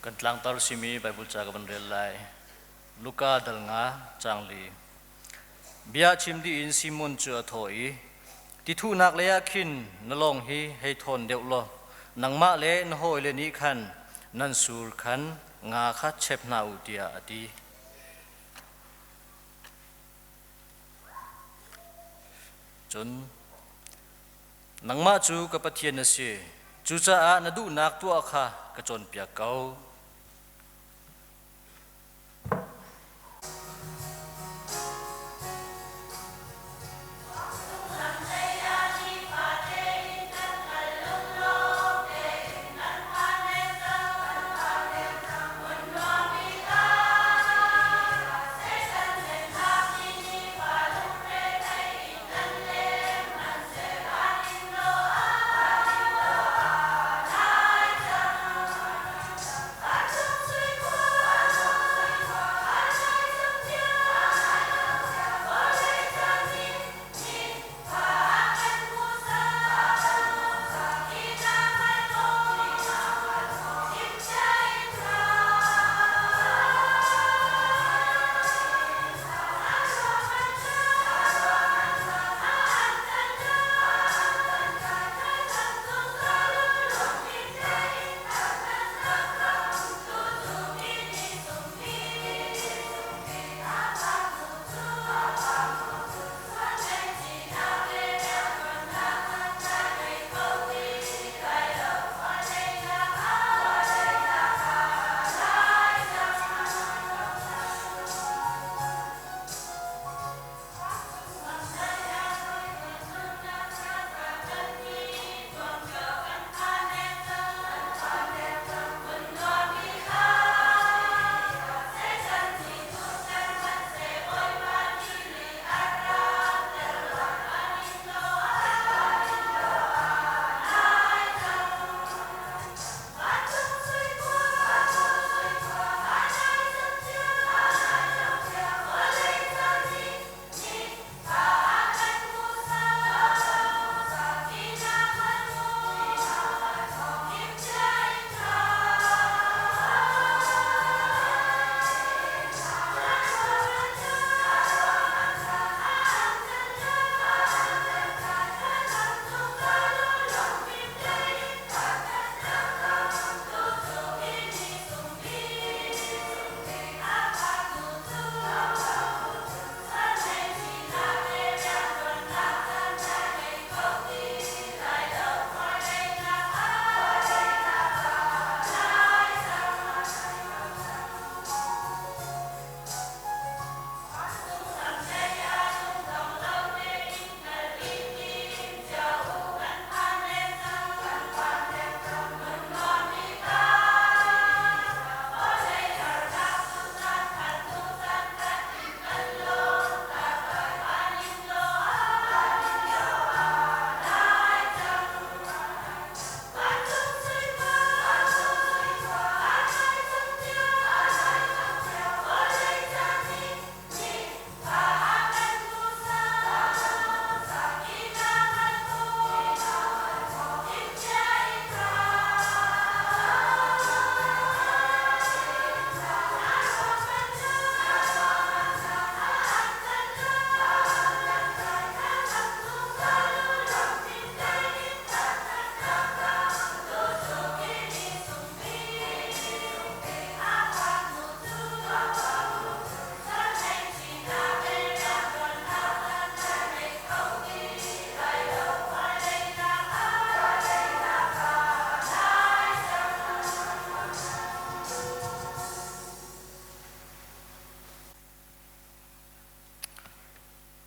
Kan tlangtar simi Bible ca ka van rel lai. Luka dal nga caang li. Bia chim dih in Simon cu a thawh i, Tithuhnak lei ah khin na lawng hi hei thawn deuh law nangmah le na hawile nih khan nan sur khan nga kha chep hna u tiah a ti. Cun nangmah cu ka Pathian na si, cucaah na duhnak tuah kha ka cawnpiak ko.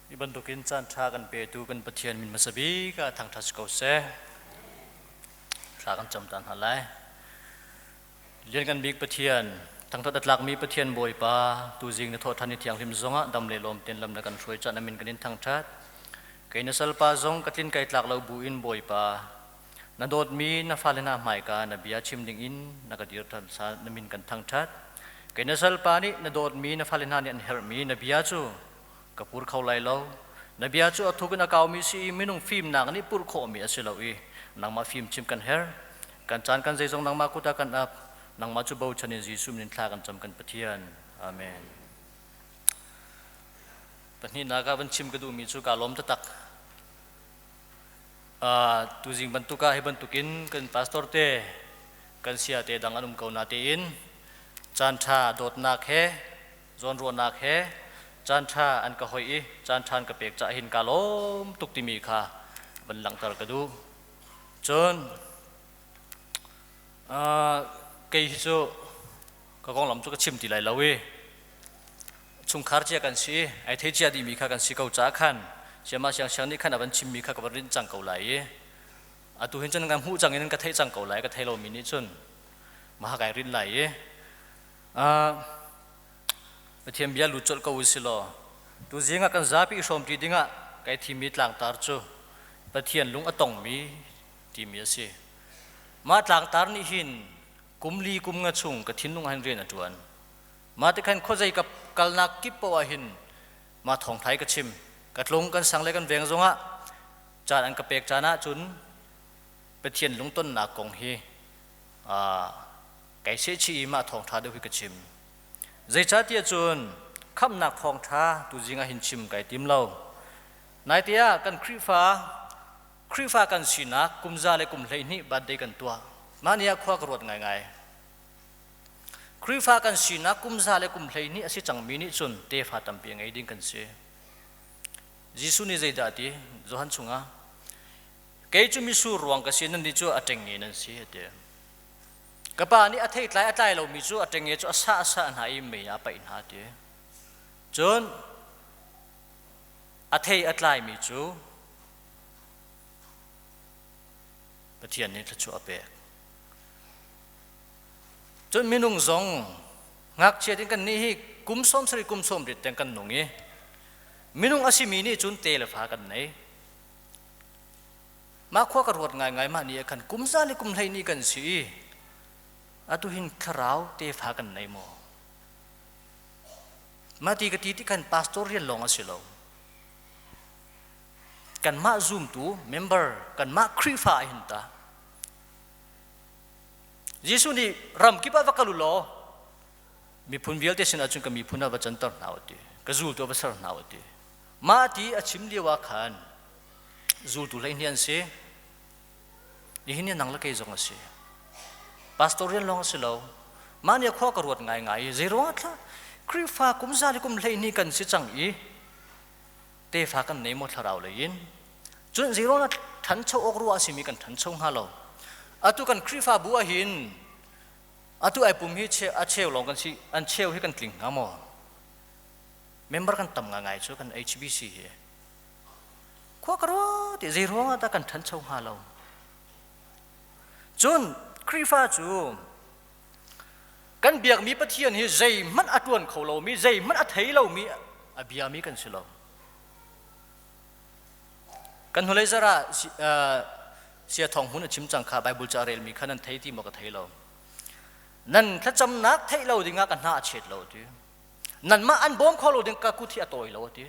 Hi bantukin caan ṭha kan petu kan Pathian min hmasa bik ah thangṭhat si ko seh. Thla kan cam ta hna lai. Lian kan bik Pathian, thangṭhat a tlakmi Pathian Bawipa, tuzing na thawhṭhan i thianghlim zongah dam le lawm tein lam na kan hruai caan amin kan in thangṭhat. Kei na salpa zong ka tlin kai tlak lo buin Bawipa, na dawtmi na fale hna hmaika na bia chim dingin na ka dir ṭhan na min kan thangṭhat. Kei na salpa nih na dawtmi na fale hna nih an herhmi na bia cu ka pur kho lai lo. Na bia cu a thuk in a kaumi si i minung fimnak nih purh khawhmi a si lo i nangmah fimchim kan herh. Kan caan kan zeizong nangmah kut ah kan ap. Nangmah cu bochan in Jesuh min thla kan cam kan Pathian. Amen. Pahnihnak ah van chim ka duhmi cu kaa lawm taktak. Tuzing bantuk ah hi bantukin kan pastor te kan sia te dang an um ko na tein caan ṭha dawtnak he zawnruahnak he caan ṭha an ka hoih i caan ṭha an ka pek cah hin kaa lawm tuk timi kha van langhter ka duh. Cun kei hi cu ka konglam cu ka chim ti lai lo i chungkhar cia kan si ai thei cia dihmi kha kan si ko caah khan siama siangsiang nih khan a van chimmi kha ka van rinh cang ko lai i atu hin cun kan hmuh cang in ka theih cang ko lai ka thei lomi nih cun maha kai rinh lai i Pathian bia lut colh ko u si law tuzing ah kan zapi i hrawmṭi dingah kai thimmi tlangtar cu Pathian lung a tongmi timi a si. Mah tlangtar nih hin kum li kum nga chung ka thinlung ah hin rian a ṭuan. Mah ti khan khuazei ka kalnak kip paoh ah hin mah thawngthai ka chim. Ka tlung kan sang le kan veng zongah caan an ka pek caan ahcun Pathian lungtonnak kong hi kai sehchih i mah thawngṭha deuh hi ka chim. Zeicahtiah cun khamhnak thawngṭha tuzing ah hin chim kai tim lo. Naite ah kan Khrihfa Khrihfa kan sinak kum za le kum 12 birthday kan tuah. Mah ni ah khua ka ruat ngaingai. Khrihfa kan sinak kum za le kum 12 a si cangmi nih cun tefa tampi a ngei ding kan si. Jesuh nih zeidah a ti? Johan chungah kei cu misur ruang ka si nan nih cu a ṭengnge nan si a ti. Ka pa nih a theitlai a tlai lomi cu a ṭengnge cu a sah a sah hna i mei ah a paih hna a ti. Cun a thei a tlaimi cu Pathian nih thluachuah a pek. Cun minung zong ngakchia ding kan nih hi kum 70 kum 70 tiang kan nung i minung a simi nih cun te le fa kan nei. Mah khua ka ruat ngaingai mah ni ah khan kum za le kum hlei ni kan si i atu hin thlarau tefa kan nei maw? Mah ti ka ti ti khan pastor rian lawng a si lo. Kanmah zumtu member kanmah Khrihfa ah hin ta Jesuh nih ram kip ah va kal u law miphun vialte sinah cun ka miphun ah va canter hna u ti ka zultu ah va ser hna u ti mah ti a chim lio ah khan zultu 12 an si nihin ni nang le kei zong a si pastor rian lawng a si lo mah nih khua ka ruat ngaingai i zei ruangah thla Khrihfa kum za le kum 12 kan si cang i tefa kan nei maw thlarau lei in cun zeiruang ah ṭhancho awk ruah a simi kan ṭhancho hnga lo atu kan Khrihfabu ah hin atu ai pum hi a cheu lawng kan si an cheu hi kan tling hnga maw member kan tam ngai cu kan HBC hi khua ka ruah ti zei ruang ah dah kan ṭhancho hnga lo cun Khrihfa cu kan biakmi Pathian hi zeihmanh a ṭuan kho lomi zeihmanh a thei lomi a biami kan si lo kan hnulei zarh ah sia thawng hmun a chim cang kha Bible ca relmi kha nan thei ti maw ka thei lo nan thlacamnak theih lo dingah ka hna a chet lo ti nanmah an bawm kho lo ding ka kut hi a tawi lo ti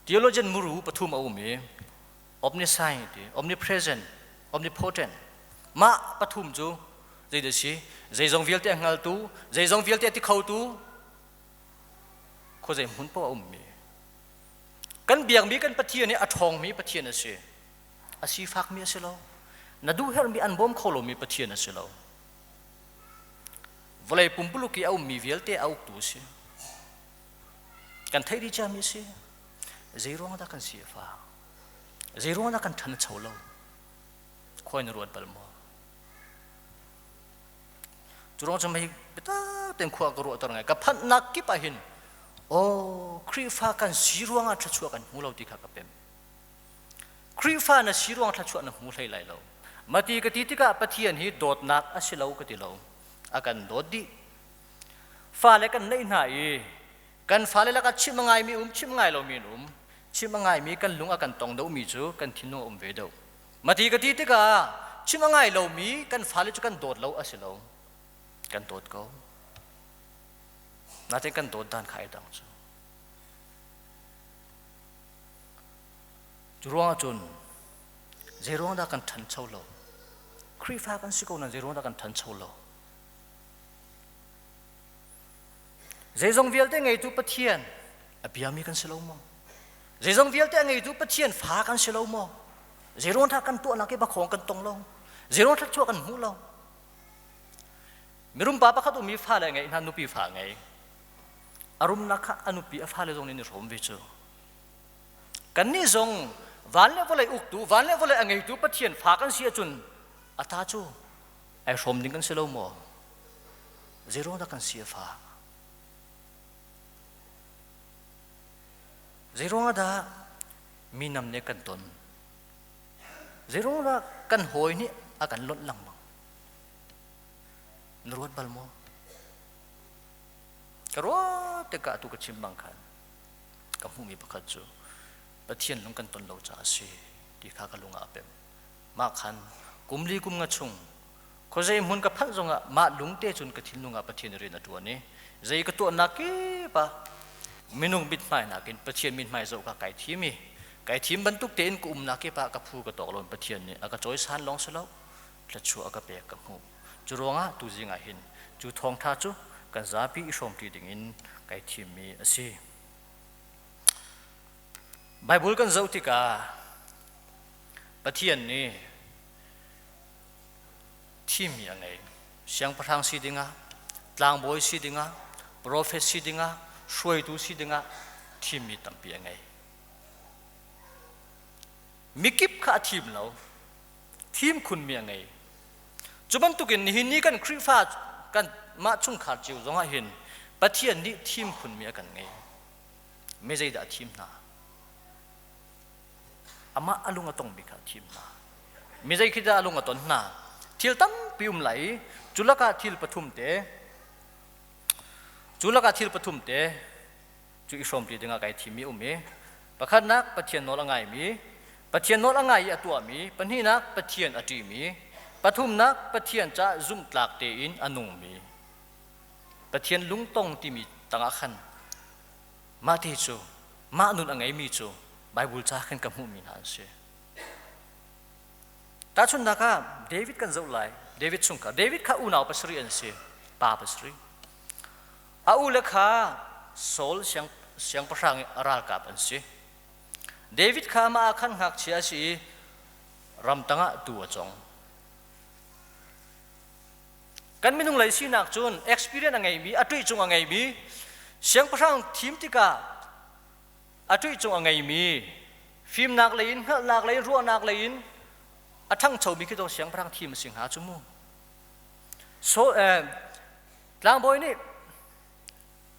theologian muru pathum a um i omniscient ti omnipresent omnipotent mah pathum cu zeidah si zeizong vialte a hngaltu zeizong vialte a ti khotu khuazei hmun paoh a ummi kan biakmi kan Pathian hi a ṭhawngmi Pathian a si a sifakmi a si lo na duh herhmi an bawm kho lomi Pathian a si lo vawlei pumpuluk i a ummi vialte a uktu a si kan theih dih ciami a si zei ruang dah kan si a fa zei ruang dah kan ṭhan a cho lo khuai na ruat bal maw Cu ruang cu mei biatak tein khua ka ruahter ngai. Ka phanhnak kip ah hin aw Khrihfa kan si ruangah thluachuah kan hmu lo ti kha ka pem. Khrihfa na si ruang thluachuah na hmu hlei lai lo. Mati ka ti tikah Pathian hi dawtnak a si lo ka ti lo. A kan dawt dih. Fale kan neih hna i kan fale lakah chimh a ngaimi um, chimh ngai lomi an um. Chimh a ngaimi kan lung a kan tong deuhmi cu kan thinlung a um ve deuh. Mati ka ti tikah chim a ngai lomi kan fale cu kan dawt lo a si lo. Kan dawt ko. Natin kan dawt dan kha ai dang cu. Cu ruangah cun zei ruang dah kan ṭhancho lo? Khrihfa kan si ko nan zeiruang dah kan ṭhancho lo? Zeizong vialte ngeitu Pathian a biami kan si lo maw? Zeizong vialte a ngeitu Pathian fa kan si lo maw? Zeiruang dah kan tuahnak i bakhawng kan tong lo? Zeiruang thluachuah kan hmu lo? Mirum pa pakhat um i fale ngei hna nupi fa ngei. A rumnak kha a nupi a fale zong nih an i hrawm ve cu. Kannih zong van le vawlei uktu, van le vawlei a ngeitu Pathian fa kan si ahcun a ta cu ai hrawm ding kan si lo maw? Zeiruang dah kan si a fa? Zeiruang dah mi nam nih kan ton? Zeiruang dah kan hawi nih a kan lonh lengmang? Na ruat bal maw? Ka ruat tikah atu ka chim bang khan ka hmuhmi pakhat cu Pathian lung kan ton lo caah a si ti kha ka lung ah a pem. Mah khan kum li kum nga chung khuazei hmun ka phanh zongah mah lungte cun ka thinlung ah Pathian rian a ṭuan i zei ka tuahnak kip ah minung mithmai nakin Pathian mithmai zoh kha kai thim i kai thim bantuk tein ka umnak kip ah ka phu ka tawk lo Pathian nih a ka cawisan lawng si lo thluachuah a ka pek ka hmuh. Cu ruangah tuzing ah hin cu thawngṭha cu kan zapi i hrawmṭi dingin kai thimmi a si. Baibal kan zoh tikah Pathian nih thimmi a ngei. Siangpahrang si dingah, tlangbawi si dingah, profet si dingah, hruaitu si dingah thimmi tampi a ngei. Mikip kha a thim lo. Thim khunmi a ngei. Cu bantukin nihin ni kan Khrihfa kan mah chungkhar cio zongah hin Pathian nih thim khunmi a kan ngei. Mi zeidah a thim hna? Amah a lung a tongmi kha a thim hna. Mi zei khi dah a lung a ton hna? Thil tampi um lai i cu lakah thil pathum te cu lakah thil pathum te cu i hrawmpi dingah kai thimmi um i pakhatnak Pathian nawl a ngaimi Pathian nawl a ngai i a tuahmi pahnihnak Pathian a ṭihmi pathumnak Pathian caah zumhtlak tein a nungmi Pathian lungtong timi tangah khan mah te cu mah nun a ngeimi cu Baibal ca khan ka hmuhmi hna an si. Tahchunhnak ah David kan zoh lai. David chungkhar. David kha unau pasarih an si. Pa pasarih. A ule kha Saul siangpahrang i a ralkap an si. David kha amah ah khan ngakchia a si i ramtang ah tuu a cong. Kan minung lei sinak cun experience a ngeimi, a ṭuih cung a ngeimi, siangpahrang thim tikah a ṭuih cung a ngeimi, fimnak lei in, hngalhnak lei in, ruahnak lei in a ṭhangchomi khi dawh siangpahrang thim a si hnga cu mu. So, eh, Tlangbawi nih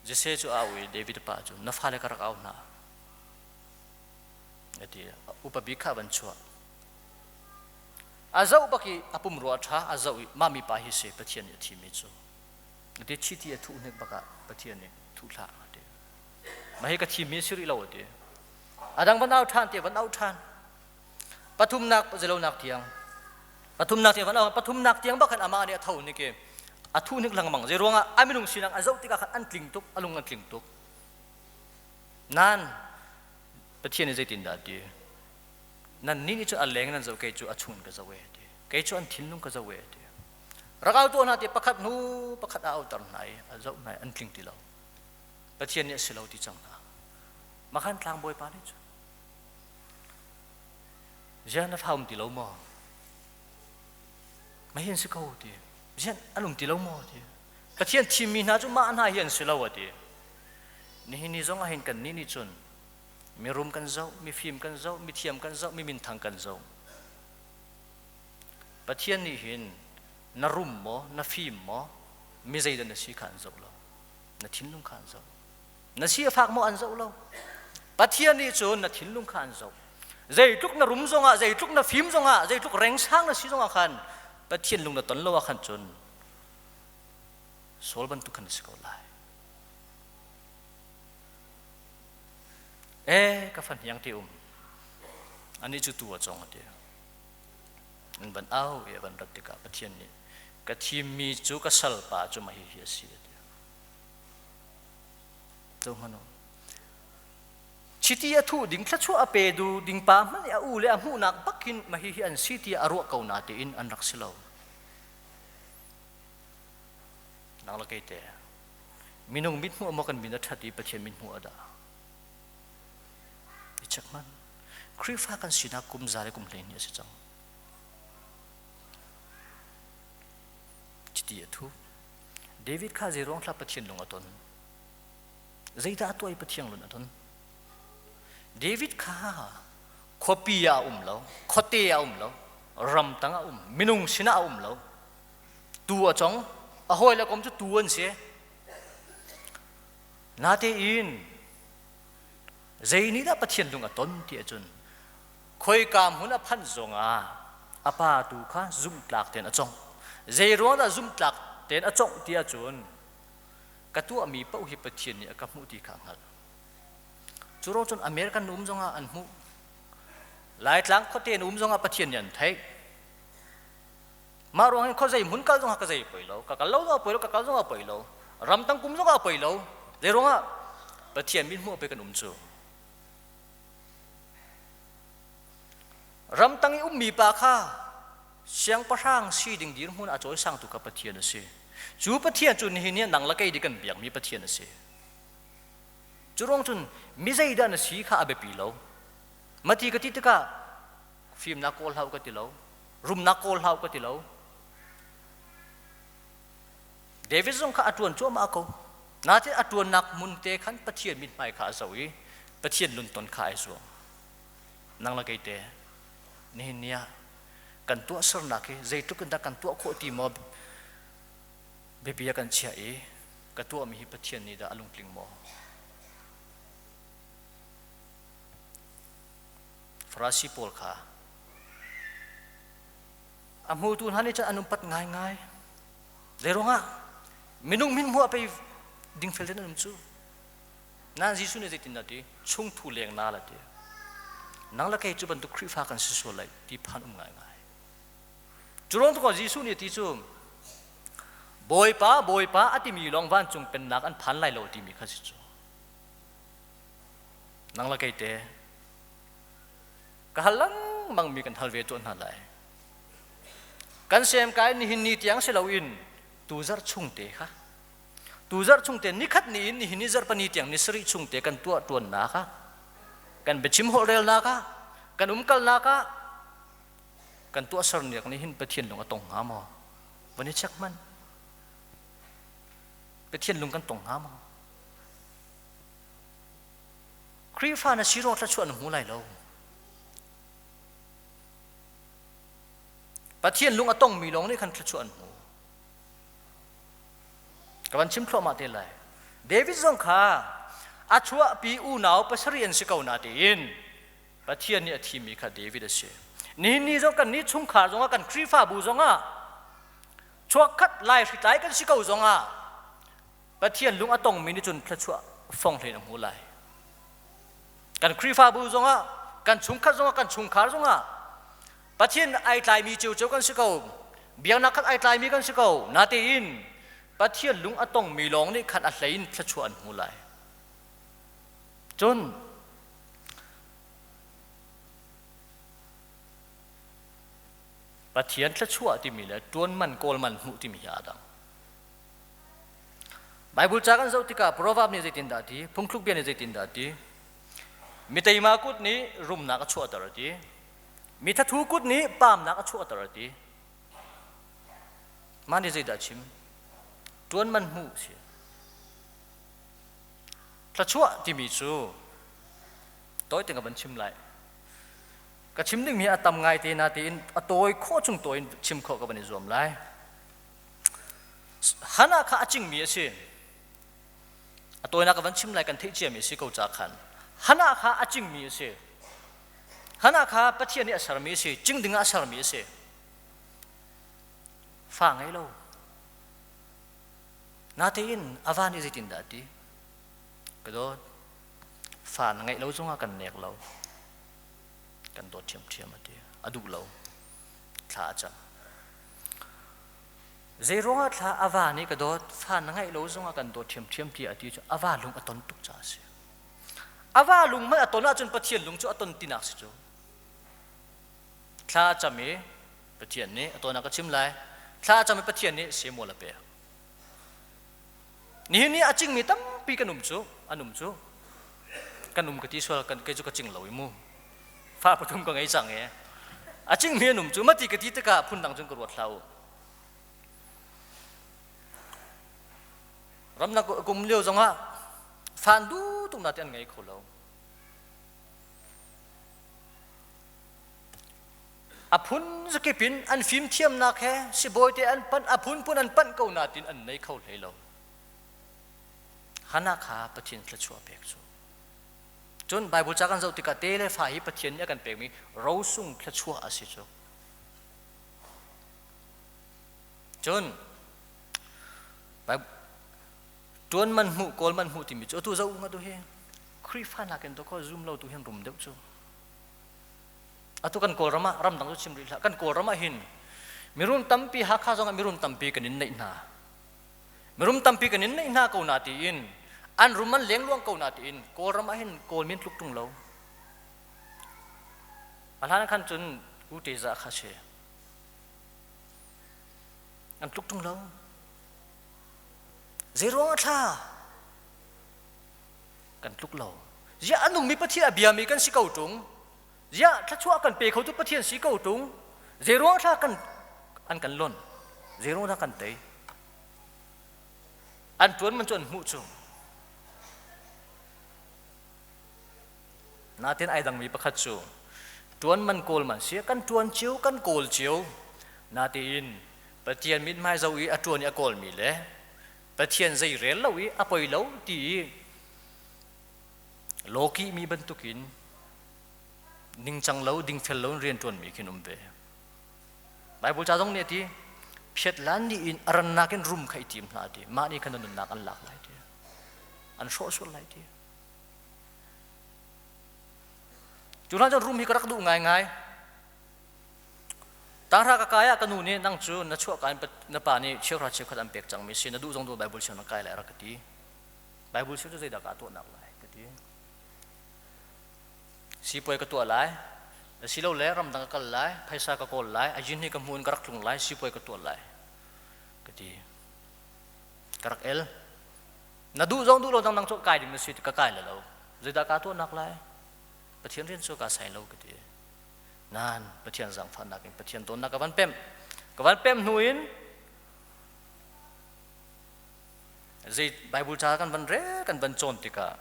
Jesse cu a au i David pa cu na fale ka rak au hna a ti. Upa bik kha a van chuah. A zoh bak i a pumrua a ṭha, a zoh i mah mipa hi si Pathian nih a thimi cu. A ti chiti a thuh hnik bak ah Pathian nih thuh hlah a ti. Mah hi ka thimi si rih lo a ti. A dang van au ṭhan ti van au ṭhan. Pathumnak zelonak tiang pathumnak tiang van pathumnak tiang bak khan amah nih a tho nik i a thu nik lengmang zei ruangah a minung sinak a zoh tikah khan an tling tuk a lung an tling tuk nan Pathian nih zeitindah a ti nan nih nih cun a leng nan zoh kei cu a chung ka zoh e ti kei cu an thinlung ka zoh e ti rak au tuah hna ti pakhat hnu pakhat a auter hna i a zoh hna i an tling ti lo Pathian nih a si lo ti cang hna makhan tlangbawi pa nih cun Ziah na fa um ti lo maw? Mah hi an si ko ti. Ziah an um ti lo maw ti. Pathian thimmi hna cu mah hna hi an si lo a ti. Nihin ni zong ah hin kannih nih cun mirum kan zoh, mifim kan zoh, mithiam kan zoh, mi minthang kan zoh. Pathian nih hin na rum maw, na fim maw, mi zeidah na si kha an zoh lo. Na thinlung kha an zoh. Na si a fak maw an zoh lo. Pathian nih cun na thinlung kha an zoh. Zeitluk na rum zongah, zeitluk na fim zongah, zeitluk rengsang na si zongah khan Pathian lung na ton lo ah khan cun Saul bantuk khan na si ko lai. Eh, ka fa hniang te um. Ani cu tu a cong a ti. An van au i a van rat tikah Pathian nih ka thimmi cu ka salpa cu mah hihi a si a ti. Zohhmanh u. Chiti a thuh ding thluachuah a pe du ding pa hmanh i a u le a hmuhnak bak hin mah hihi an si tiah a ruah ko na tiin an rak si lo. Nang le kei te minung mithmuh maw kan min a ṭhat i Pathian mithmuh a dah? I check hmanh. Khrihfa kan sinak kum za le kum 12 a si cang. Chiti a thu. David kha zei ruang thla Pathian lung a ton? Zeidah a tuah i Pathian lung a ton? David kha khuapi ah a um lo, khuate ah a um lo, ramtang ah a um, minung sinah a um lo. Tu a cong, a hawi le kom cu tu an si. Natein zei nih dah Pathian lung a ton ti ahcun khoika hmun a phanh zongah a pa tu kha zumhtlak tein a congh. Zei ruang dah zumhtlak tein a congh ti ahcun ka tuahmi paoh hi Pathian nih a ka hmuh ti kha a hngalh. Cu ruang cun American um zongah an hmuh. Laitlang khuate in um zongah Pathian nih an theih. Mah ruang hin khuazei hmun kal zongah ka zei poi lo, ka kal lo zongah poi lo, ka kal zongah poi lo, ramtang kum zongah poi lo. Zei ruangah Pathian min hmuh pe kan um cu. Ramtang i ummi pa kha siangpahrang si ding dirhmun a cawisangtu kha Pathian a si. Cu Pathian cu nihin ni nang le kei di kan biakmi Pathian a si. Cu ruang cun mi zeidah na si kha a biapi lo. Mati ka ti tikah fimnak kawl hau ka ti lo rumnak kawl hau ka ti lo David zong kha a ṭuan cuahmah ko natin a ṭuannak hmun te khan Pathian mithmai kha a zoh i Pathian lunton kha ai zuam nang le kei te nihin ni ah kan tuahsernak hi zeitluk in dah kan tuah khawh ti maw biapi ah kan chiah i ka tuahmi hi Pathian nih dah a lungtling maw Farasi pawl kha a hmutu hna nih cun an umpat ngaingai. Zeiruangah minung min hmuh ah pei dingfel tein an um cu. Nain Jesuh nih zeitindah ti chungthu leng na la ti. Nang le kei cu bantuk Khrihfa kan si sual lai ti phan um ngaingai. Cu ruang tu Jesuh nih ti cu Bawipa Bawipa a timi lawng vancung pennak an phan lai lo timi kha si cu. Nang le kei te ka hal lengmang mi kan hal ve tuah hna lai. Kan sem kai nihin ni tiang si loin tu zarh chung te kha tu zarh chung te nikhat ni in nihin ni zarh pani tiang ni sarih chung te kan tuah tuannak ah kan biachim holhrelnak ah kan umkalnak ah kan tuahser nek nih hin Pathian lung a tong hnga maw van i check hmanh Pathian lung kan tong hnga maw Khrihfa na si ruang thluachuah na hmu lai lo. Pathian lung a tongmi lawng nih khan thluachuah an hmu. Ka van chim thluahmah te lai. David zong kha a chuahpi unau pasarih an si ko na tiin Pathian nih a thimmi kha David a si. Nihin ni zong kan nih chungkhar zongah kan Khrihfabu zongah chuakkhat lai hritlai kan si ko zongah Pathian lung a tongmi nih cun thluachuah fong hlein a hmu lai. Kan Khrihfabu zongah, kan chungkhat zongah, kan chungkhar zongah Pathian ai tlaimi ciocio kan si ko. Biaknak khat ai tlaimi kan si ko. Natein Pathian lung a tongmi lawng nih khan a hlein thluachuah an hmu lai. Cun Pathian thluachuah timi le ṭuan man kawl man hmuh timi hi aa dang. Bible ca kan zoh tikah Proverb nih zeitindah a ti? Phungthluk bia nih zeitindah a ti? Mi teima kut nih rumnak a chuahter a ti. Mi thathu kut nih paamnak a chuahter a ti. Mah nih zeidah a chim? Ṭuan man hmuh a si. Thluachuah timi cu tawi te ka van chim lai. Ka chim dingmi a tam ngai te natein a tawi khawh chung tawi in chim khawh ka van i zuam lai. Hannah kha a cingmi a si. A tawinak ka van chim lai kan theih ciami a si ko ca khan. Hannah kha a cingmi a si. Hannah kha Pathian nih a sermi a si, cing ding ah a sermi a si. Fa ngei lo. Natein a va nih zeitindah a ti? Ka dawt, fa na ngeih lo zongah kan nek lo. Kan dawt ṭhiamṭhiam a ti. A duh lo. Thla a cam. Zeiruangah thla a va nih ka dawt, fa na ngeih lo zongah kan dawt ṭhiamṭhiam tiah a ti cu a va lung a ton tuk caah a si. A va lung hmanh a ton ahcun Pathian lung cu a ton tinak si cu. Thla a cam i Pathian nih a tawn ah ka chim lai. Thla a cam i Pathian nih Samuel a pek. Nihin ni a cingmi tampi kan um cu, an um cu. Kan um ka ti sual kan kei cu ka cing lo i mu. Fa pathum ka ngei cang e. A cingmi an um cu mati ka ti tikah phundang cun ka ruat hlah u. Ramdang kum lio zongah fan du tuk na ti an ngei kho lo. A phun zakip in an fimthiamnak he sibawi te an panh, a phunphun an panh ko natin an nei kho hlei lo. Hannah kha Pathian thluachuah pek cu. Cun Bible ca kan zoh tikah te le fa hi Pathian nih a kan pekmi rosung thluachuah a si cu. Cun Tuan man hmuh, kawl man hmuh timi cu atu zoh nga tu hi Khrihfa nakin to kho zum lo tu hin rum deuh cu. Atu kan Kawlram ah ramdang cu chim rih hlah. Kan Kawlram ah hin mirum tampi Hakha zong ah mirum tampi kan in neih hna. Mirum tampi kan in neih hna ko na tiin an rum an leng luang ko na tiin Kawlram ah hin Kawl min tluk tung lo. A hlan khan cun U Teza kha si. An tluk tung lo. Zeiruang ah thla kan tluk lo? Ziah a nungmi Pathian a biami kan si ko ṭung? Ziah thluachuah kan pe khotu Pathian si ko ṭung? Zeiruang thla kan an kan lonh? Zeiruang dah kan tei? An ṭuan man cu an hmuh cu. Natin ai dangmi pakhat cu ṭuan man kawl man si kan ṭuan cio kan kawl cio natein Pathian mithmai zoh i a ṭuan i a kawlmi le Pathian zei rel lo i a poi lo ti i lawkih mi bantukin ningcang lo dingfel lo in rian ṭuanmi khin um ve. Bible ca zong nih a ti phiat lan nih in a rannak in rum kha i tim hna ti mah nih khan na nunnak an lak lai ti an hrawh sual lai ti cu hlan cun rum hi ka rak duh ngaingai Tanghra ka kai ah ka nu nih nang cu na chuah ka in na pa nih cheuhra cheukhat an pek cangmi si na duh zong duh Bible siang na kai lai rak ka ti. Bible siang cu zeidah kaa tuahnak lai ka ti. Sipuai ka tuah lai, asilole ramdang ka kal lai, phaisa ka kawl lai, a yin hi ka hmu in ka rak tlung lai, sipuai ka tuah lai ka ti. Ka rak el. Na duh zong duh lo dang nang cu kai ding na si ka kai le lo. Zeidah kaa tuahnak lai? Pathian rian cu kaa sai lo ka ti. Nain Pathian zaangfahnak in Pathian dawtnak ka van pemh. Ka van pemh hnu in zei Bible ca kan van rel kan van cawn tikah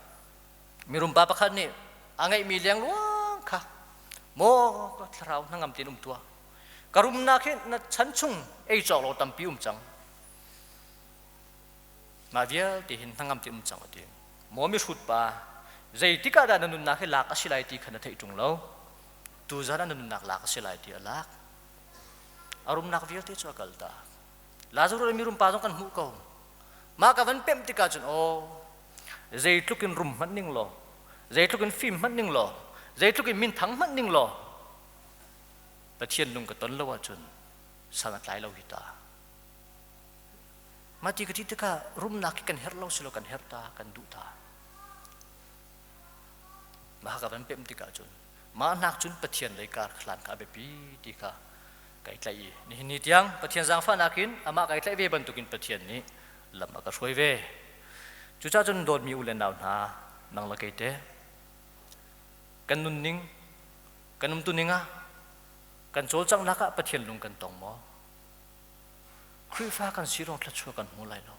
mirum pa pakhat nih a ngeihmi lengluang kha maw ka thlarau hnangam tein um tuah ka rumnak hi na chan chung ei cawk lo tampi um cang mah vialte hin hnangam tein um cang a ti maw mihrut pa zeitik ah dah na nunnak hi lak a si lai ti kha na theih ṭung lo tuzan ah na nunnak lak a si lai ti a lak a rumnak vialte cu a kal tak Lazarus le mirum pa zong kan hmuh ko mah ka van pemh tikah cun aw zeitluk in rum hmanh ning law zeitluk in fim hmanh ning law zeitluk in minthang hmanh ning law Pathian lung ka ton lo ahcun san a tlai lo hi ta Mah ti ka ti tikah rumnak hi kan herh lo silo kan herh ta, kan duh ta. Mah ka van pemh tikah cun mah hnak cun Pathian lei kar hlan kha a biapi ti kha kai tlaih i nihin ni tiang Pathian zaangfahnak in amah kai tlaih ve bantukin Pathian nih lam a ka hruai ve. Cucaah cun dawtmi u le nau hna nang le kei te kan nunning kan umtuning ah kan cawlcanghnak ah Pathian lung kan tong maw? Khrihfa kan si ruang thluachuah kan hmu lai lo.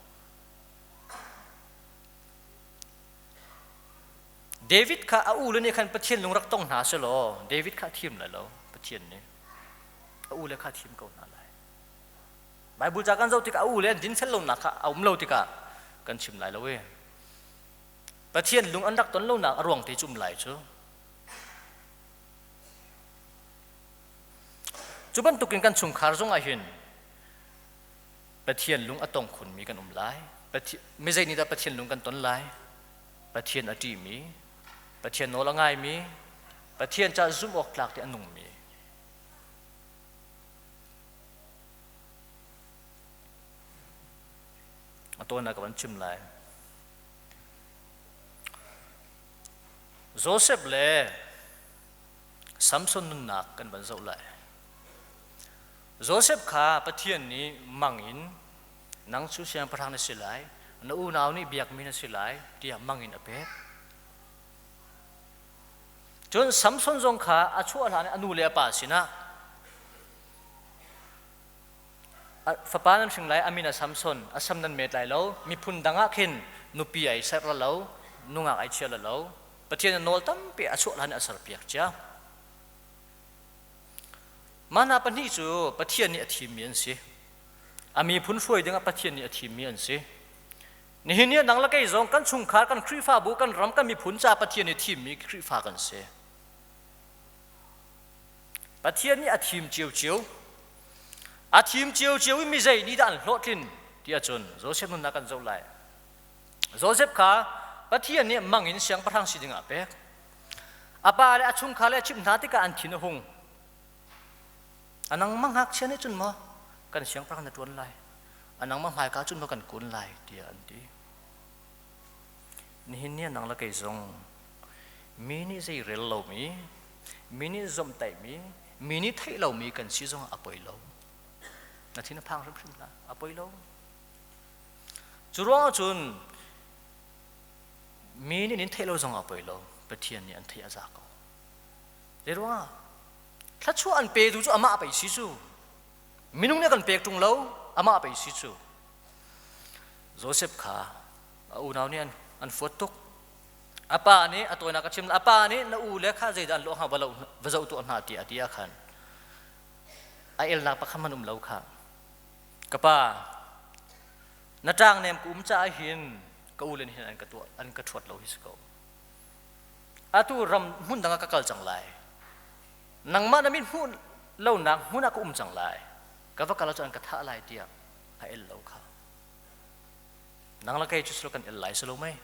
David kha a u le nih khan Pathian lung rak tong hna selaw David kha a thim lai lo Pathian nih a u le kha a thim ko hna lai. Bible ca kan zoh tikah a u le an dinfel lonak kha a um lo tikah kan chim lai lo e. Pathian lung an rak ton lonak a ruang te cu um lai cu. Cu bantukin kan chungkhar zong ah hin Pathian lung a tong khunmi kan um lai. Mi zei nih dah Pathian lung kan ton lai? Pathian a ṭihmi, Pathian nawl a ngaimi, Pathian ca zumh awk tlak te a nungmi. A tawinak ka van chim lai. Joseph le Samson nunnak kan van zoh lai. Joseph kha Pathian nih mang in nang cu siangpahrang na si lai, Na unau nih biakmi na si lai tiah mang in a pek. Cun Samson zong kha a chuah hlan i a nu le a pa sinah fapa nan hring lai, a min a Samson, a sam nan met lai lo, miphun dang ah khin nupi ai ser la lo, nungak ai chia la lo. Pathian a nawl tampi a chuah hlan i a serpiak cia. Mah hna pahnih cu Pathian nih a thimmi an si. A miphun hruai dingah Pathian nih a thimmi an si. Nihin ni ah nang le kei zong kan chungkhar, kan Khrihfabu, kan ram, kan miphun caah Pathian nih thimmi Khrihfa kan si. Pathian nih a thim ciocio. A thim ciocio i mi zei nih dah an hlawhtlin ti ahcun Joseph nunnak kan zoh lai. Joseph kha Pathian nih mang in siangpahrang si dingah a pek. A pa le a chungkhar le a chimh hna tikah an thin a hung. A nangmah ngakchia nih cun maw kan siangpahrang na ṭuan lai? A nangmah hmaika cun maw kan kun lai? tiah an ti. Nihin ni ah nang le kei zong mi nih zei rel lomi, mi nih zomhtaihmi, mi nih theih lomi kan si zongah a poi lo. Na thin a phang hrimhrim hlah, a poi lo. Cu ruangah cun mi nih nin theih lo zongah a poi lo, Pathian nih an theih a za ko. Zei ruangah? Thluachuah an petu cu amah pei si cu. Minung nih kan pek ṭung lo, amah pei si cu. Joseph kha a unau nih an fuat tuk. A pa nih a tawinak a chim, a pa nih na u le kha zeidah an lawh hnga va, lo, va zoh tuah hna tiah a ti ah khan a elnak pakhat hmanh um lo kha. Ka pa, na ṭangnem ka um caah hin ka u le nih hin an ka tuah an ka ṭhuat lo hi si ko. Atu ram hmun dang ah ka kal cang lai. Nangmah na mit hmuh lonak hmun ah ka um cang lai. Ka va kal ahcun an ka thah lai tiah a el lo kha. Nang le kei cu silo kan el lai si lo mei?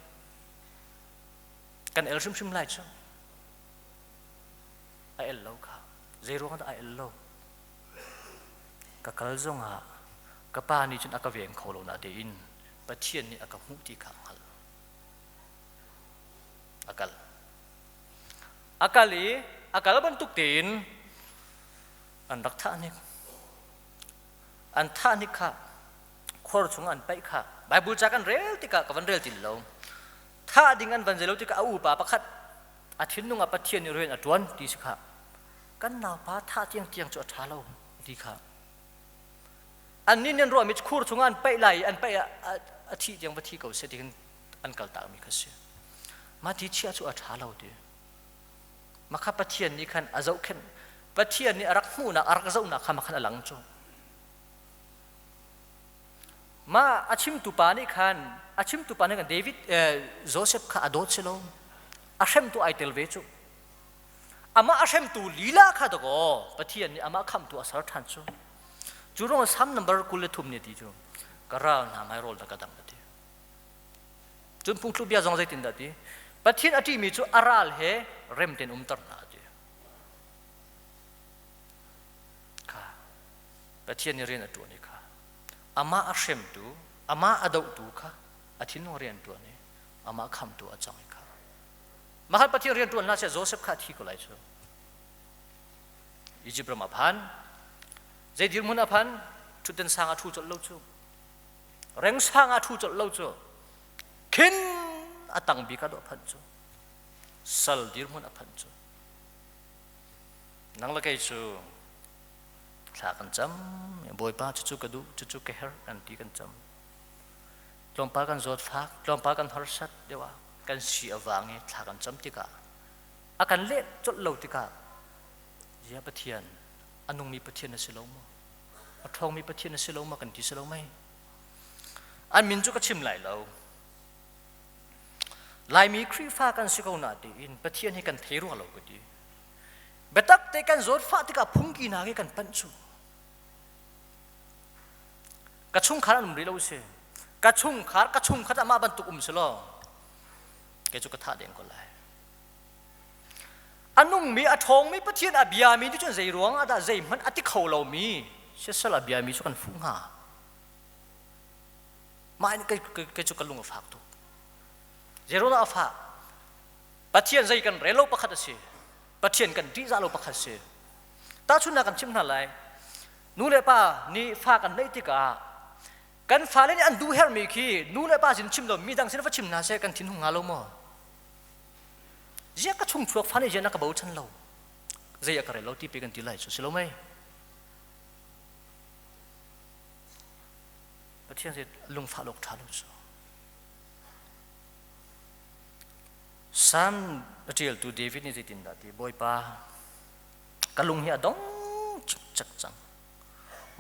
Kan el hrimhrim lai cu. A el lo kha. Zei ruang dah a el lo? Ka kal zongah ka pa nih cun a ka veng kho lo na tein Pathian nih a ka hmuh ti kha a hngalh. A kal. A kal i a kal bantuk tein an rak thah hnik. An thah hnik kha khor chung an paih kha Bible ca kan rel tikah ka van rel ti lo. Thah ding an van zei lo tikah a upa pakhat a thinlung ah Pathian nih rian a ṭuan ti si kha kan naupa thah tiangtiang cu a ṭha lo ti kha annih nih an ruahmi cu khur chungah an paih lai i an paih ah a thih tiang va thi ko seh ti khin an kaltakmi kha si. Mah ti chiah cu a ṭha lo ti. Mah kha Pathian nih khan a zohkhenh. Pathian nih a rak hmuhnak, a rak zohnak kha mah khan a lang cu. Mah a chimtu pa nih khan a chimtu pa nih khan David Joseph kha a dawt si lo. A hremtu ai tel ve cu. Amah a hremtu lila kha dakaw Pathian nih amah khamtu a ser ṭhan cu. Cu ruang Salm number 23 nih a ti cu ka ral hna hmai rawl dah ka dang a ti. Cun phungthluk bia zong zeitindah ti? Pathian a ṭihmi cu a ral he rem tein umter hna a ti. Kha Pathian nih rian a ṭuan i kha amah a hremtu, amah a dohtu kha a thinlung rian ṭuan i amah khamtu a cang i kha. Mah khan Pathian rian ṭuan hlah seh Joseph kha a thi ko lai cu. Egypt ram a phan. Zei dirhmun a phan? Ṭhutden sang a ṭhu colh lo cu. Rengsang ah ṭhu colh lo cu khin a tang bik ah dawh phanh cu sal dirhmun a phanh cu nang le kei cu thla kan cam bawipa cucu ka duh cucu ka herh kan ti kan cam tlawmpal kan zawt fak tlawmpal kan harsat deuh ah kan si a vang i thla kan cam tikah a kan leh colh lo tikah zia Pathian a nungmi Pathian na si lo maw A ṭhawngmi Pathian a si lo ma kan ti si lo mei? An min cu ka chim lai lo. Laimi Khrihfa kan si ko na tiin Pathian hi kan thei rua lo ka ti. Biatak te kan zawtfah tikah phungki hna hi kan panh cu. Ka chungkhar an um rih lo si. Ka chungkhar ka chungkhat amah bantuk um si law kei cu ka thah deng ko lai. A nungmi, a ṭhawngmi Pathian a biami nih cun zei ruang ah dah zeihmanh a ti kho lomi siasal a biami cu kan fuh hnga? Mah in kei cu ka lung a fak tuk. Zei ruang dah a fah? Pathian zei kan rel lo pakhat a si. Pathian kan ṭihzah lo pakhat a si. Tahchunhnak kan chim hna lai. Nu le pa nih fa kan neih tikah. Kan fale nih an duh herhmi khi nu le pa sin chim lo mi dang sin va chim hna seh kan thin hung hnga lo maw? Ziah ka chung chuak fa nih ziah na ka bochan lo? Zei a ka rel lo ti pe kan ti lai cu si lo mei? Pathian si lungfah lawk ṭha lo cu. Sam a ṭialtu David nih zeitindah ti Bawipa ka lung hi a dong cikcek cang.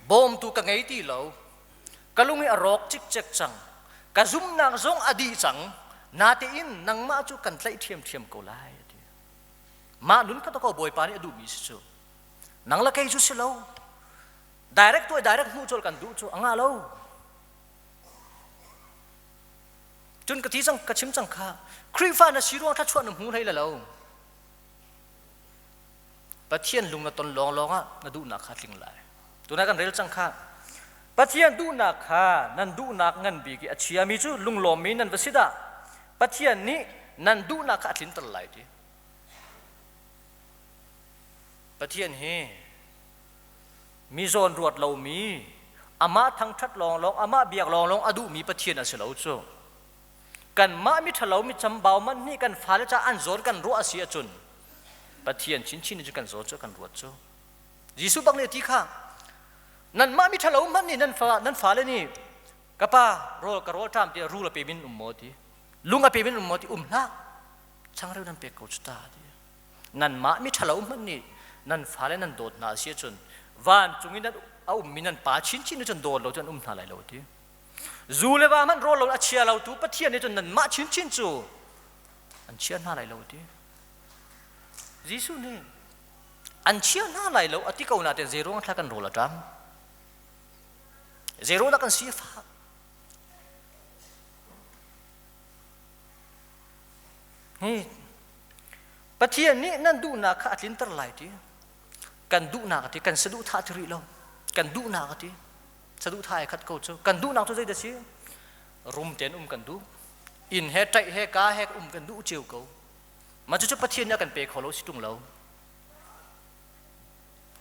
Bawmtu ka ngei ti lo. Ka lung hi a rawk cikcek cang. Ka zumnak zong a dih cang. Natein nangmah cu kan tlaih ṭhiamṭhiam ko lai a ti. Mah nun kha ko Bawipa nih a duhmi si cu. Nang le kei cu si lo. Direct tuah direct hmuh colh kan duh cu a ngah lo. Cun ka ti cang ka chim cang kha Khrihfa na si ruang thluachuah na hmu hlei le lo. Pathian lung na ton lawnglawng ah na duhnak kha tling lai. Tunah kan rel cang kha. Pathian duhnak kha nan duhnak ngan bik i a chiami cu lunglawmmi nan va si dah. Pathian nih nan duhnak kha a tlinter lai ti. Pathian hi mi zawn ruat lomi, amah thangṭhat lawnglawng, amah biak lawnglawng a duhmi Pathian a si lo cu. Kanmah mi ṭhalo mi chambau man nih kan fale caah an zawn kan ruah a si ahcun Pathian chinchin nih cun kan zawn cu kan ruat cu. Jesuh bak nih a ti kha nanmah mi ṭhalo hmanh nih nan fa nan fale nih ka pa rawl ka rawl ṭam tiah rul a pe min um maw ti lung a pe min um maw ti um hlah changreu nan pek ko cu ta ti nanmah mi ṭhalo hmanh nih nan fale nan dawt hna a si ahcun vancung i nan a ummi nan pa chinchin nih cun dawt lo cun an um hna lai lo ti zu le va hmanh rawl lo a chia lo tu Pathian nih cun nanmah chinchin cu an chia hna lai lo ti Jesuh nih an chia hna lai lo a ti ko nain zei ruang thla kan rawl a ṭam zei ruang dah kan si a fah Hi Pathian nih nan duhnak kha a tlinter lai ti. Kan duhnak a ti, kan saduhthah ti rih lo. Kan duhnak a ti. Saduhthah ai khat ko cu. Kan duhnak cu zeidah si? Rum tein um kan duh. Inn he ṭaih he ka he um kan duh cio ko. Mah cucu Pathian nih a kan pe kho lo si ṭung lo.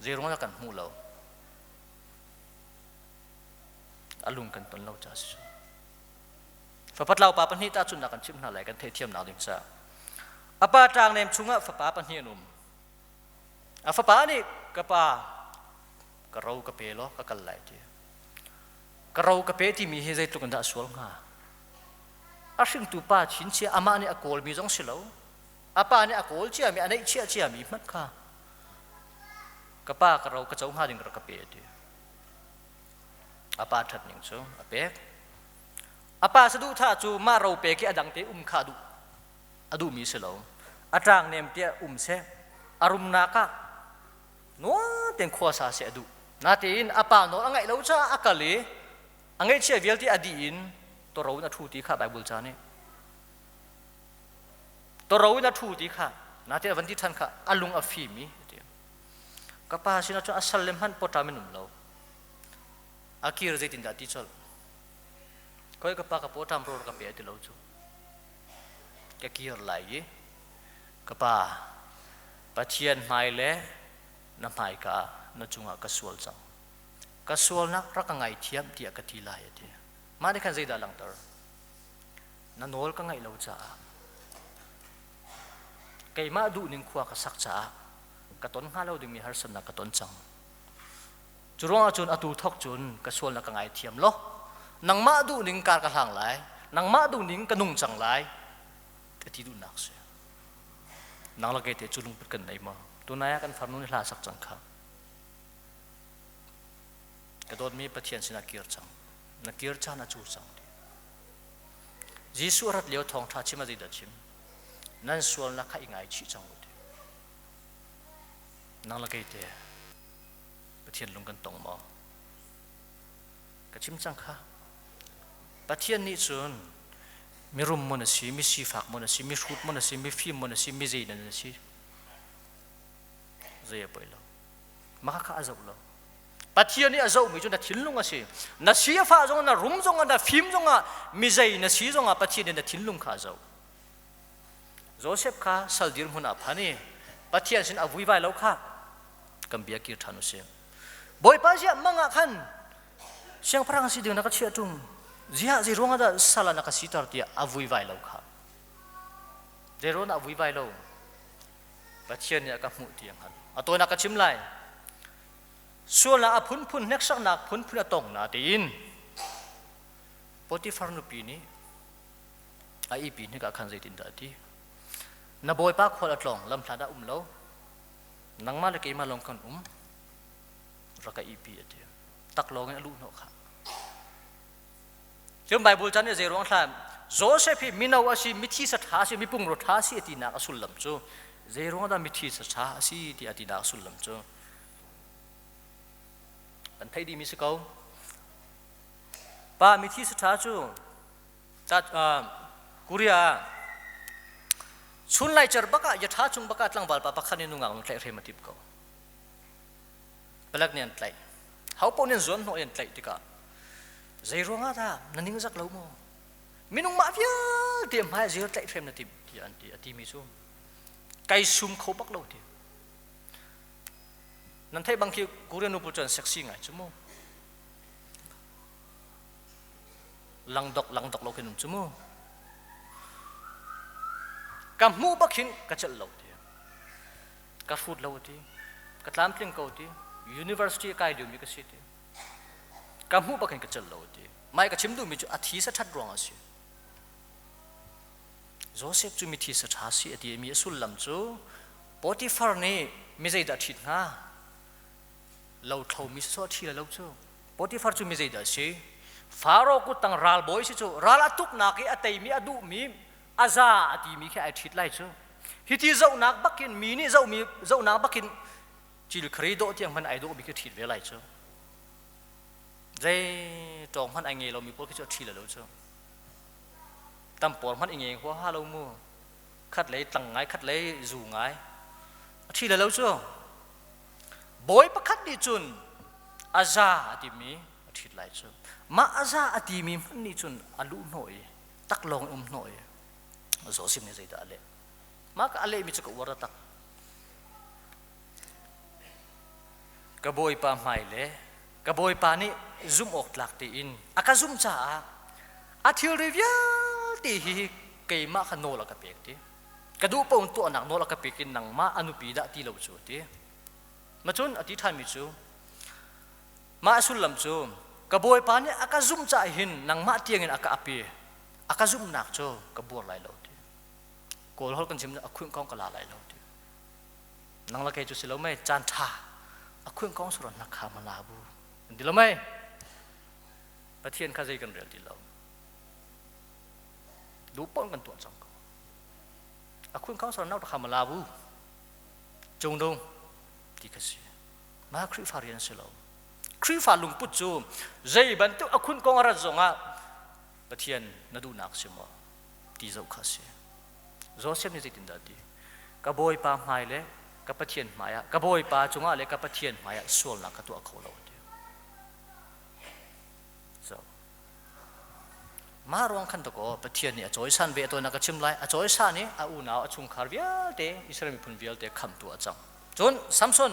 Zeiruang dah kan hmuh lo? A lung kan ton lo caah si. Fapatlau pa pahnih tahchunhnak kan chimh hna lai kan theihthiamnak ding caah. A pa ṭangnem chungah fapa pahnih an um. A fapa nih ka pa ka ro ka pe law ka kal lai ti. Ka ro ka pe timi hi zeitluk in dah a sual hnga? A hringtu pa chinchia amah nih a kawlmi zong si lo. A pa nih a kawl ciami a neih chiah ciami hmanh kha ka pa ka ro ka co hnga ding ka rak ka pe ti. A pa ṭhat ning cu a pek. A pa saduhthah cu mah ro pek i a dang te um kha a duh a duhmi si lo. A ṭang nem tiah um seh, a rumnak ah nuam tein khua sa seh a duh. Natein a pa nawl a ngaih lo caah a kal i a ngeihchiah vialte a dih in tawro in a ṭhu ti kha Baibal ca nih. Tawro in a ṭhu ti kha natein a van ti ṭhan kha a lung a fim i a ti. Ka pa sinah cun a sal le hmanh pawṭam in um lo. A kir zeitindah ti colh. Koi ka pa ka pawṭam rawl ka pe ti lo cu. Ka kir lai i ka pa Pathian hmai le na hmaika ah na cungah ka sual cang. Ka sualnak rak ka ngaithiam tiah ka ti lai a ti. Mah nih khan zeidah langhter? Na nawl ka ngaih lo caah keimah duhning khua ka sak caah ka ton hnga lo dingmi harsatnak ka ton cang. Cu ruangah cun atu thawk cun ka sualnak ka ngaithiam law nangmah duhning kar ka hlang lai, nangmah duhning ka nung cang lai ka ti duhnak si. Nang le kei te cu lungput kan nei maw? Tunai ah kan farnu nih hla sak cang kha. Ka dawtmi Pathian sinah kir cang. Na kir caan a cu cang. Jesuh a rat lio thawngṭha chim a zeidah chim? Nan sualnak kha i ngaichih cang u ti. Nang le kei te Pathian lung kan tong maw? Ka chim cang kha. Pathian nih cun mirum maw na si, mi sifak maw na si, mi hrut maw na si, mi fim maw na si, mi zei na si, zei a poi lo. Mah kha a zoh lo. Pathian nih a zohmi cu na thinlung a si. Na si a fah zongah, na rum zongah, na fim zongah, mi zei na si zongah Pathian nih na thinlung kha a zoh. Joseph kha sal dirhmun ah phan i Pathian sin a vuivai lo kha kan bia kir ṭhan u sih. Bawipa ziah mang ah khan Siangpahrang si ding na ka chiah ṭung. Ziah zei ruangah dah sal ah na ka siter tiah a vuivai lo kha. Zei ruangah a vuivai lo? Pathian nih a ka hmuh ti a hngalh. A tawinak ka chim lai. Sualnak a phunphun hneksaknak phunphun a tong na tiin Potifar nupi nih a ipi hnik ah khan zeitindah a ti? Na bawipa khual a tlawng lamhlat ah um lo. Nangmah le keimah lawng kan um. Rak ka ipi a ti. Taklawng in a luh hnawh kha. Cun Bible chan nih zei ruang thla Joseph hi mino a si, mithi sa ṭha a si, mipung ro ṭha a si a tinak a sullam cu zei ruang dah mithi sa ṭha a si ti a tinak a sullam cu kan theih dihmi si ko. Pa mithi sa ṭha cu Korea ah chun laicer bak ah yaṭha chung bak ah tlangval pa pakhat nih nungak nu tlaih hrem a timh ko. Palek nih an tlaih. Ho paoh nih an zuan hnawh i an tlaih tikah zei ruangah dah na ning zak lo maw? Minung mah vialte hmai zir tlaih hrem na timh tiah an ti. A timi cu kai sum kho bak lo ti. Nan theih bang khi Korean nu pawl cu an sexy ngai cu mu. Langdok langdok lo khin um cu mu. Ka hmuh bak hin ka celh lo ti. Ka hrut lo ti. Ka tlamtling ko ti. University kai liomi ka si ti. Ka hmuh bak hin ka celh lo ti. Mai ka chim duhmi cu a thi sa ṭhat ruang a si. Joseph cu mithi sa ṭha si a ti mi a sullam cu Potifar nih mi zeidah ṭhit hnga? Lothlo mi sawsawh a ṭhi lo cu. Potifar cu mi zeidah a si? Faro kuttang ralbawi si cu ral a tuknak i a teimi a duhmi a za a timi khi ai ṭhit lai cu. Hiti zohnak bakin mi nih zohmi zohnak bakin cilkhari dawh tiang hmanh ai dawh bik i ṭhit ve lai cu. Zei ṭawng hmanh ai ngei lomi pawl khi cu a ṭhi lo cu. Tampawr hmanh i ngeng huaha lo mu. Khat lei tlang ngai, khat lei zu ngai. A ṭhi lo cu. Bawi pakhat nih cun a za a timi a ṭhit lai cu. Mah a za a timi hmanh nih cun a luh hnawh i taklawng in um hnawh i Joseph nih zeidah a leh? Mah ka a lehmi cu ka uar taktak. Ka bawipa hmai le ka bawipa nih zumh awk tlak tein a ka zumh caah a thilri vialte hi keimah kha nawl a ka pek ti. Ka duh paoh in tuahnak nawl a ka pek i nangmah a nupi dah ti lo cu a ti. Macun a ti ṭhanmi cu mah a sullam cu ka bawipa nih a ka zumh caah hin nangmah tiangin a ka ap i a ka zumhnak cu ka buar lai lo ti. Kawl holh kan chim a khunh kong ka la lai lo ti. Nang le kei cu si lo mei caan ṭha a khunh kong suron na kha ma la bu an ti lo mei. Pathian kha zei kan rel ti lo. Duh paoh kan tuah cang ko. A khunh kong suron na kha ma la bu. Cung dung ti kha si. Mah Khrihfa rian si lo. Khrihfa lungput cu zei bantuk a khunh kong a rat zongah Pathian na duhnak si maw ti zoh kha a si. Joseph nih zeitindah a ti? Ka Bawipa hmai le ka Pathian hmaiah, ka Bawipa cungah le ka Pathian hmaiah sualnak ka tuah kho lo a ti. So, mah ruang khan dakaw Pathian nih a cawisan ve a tawinak ka chim lai. A cawisan i a unau a chungkhar vialte Israel miphun vialte khamhtu a cang. Cun Samson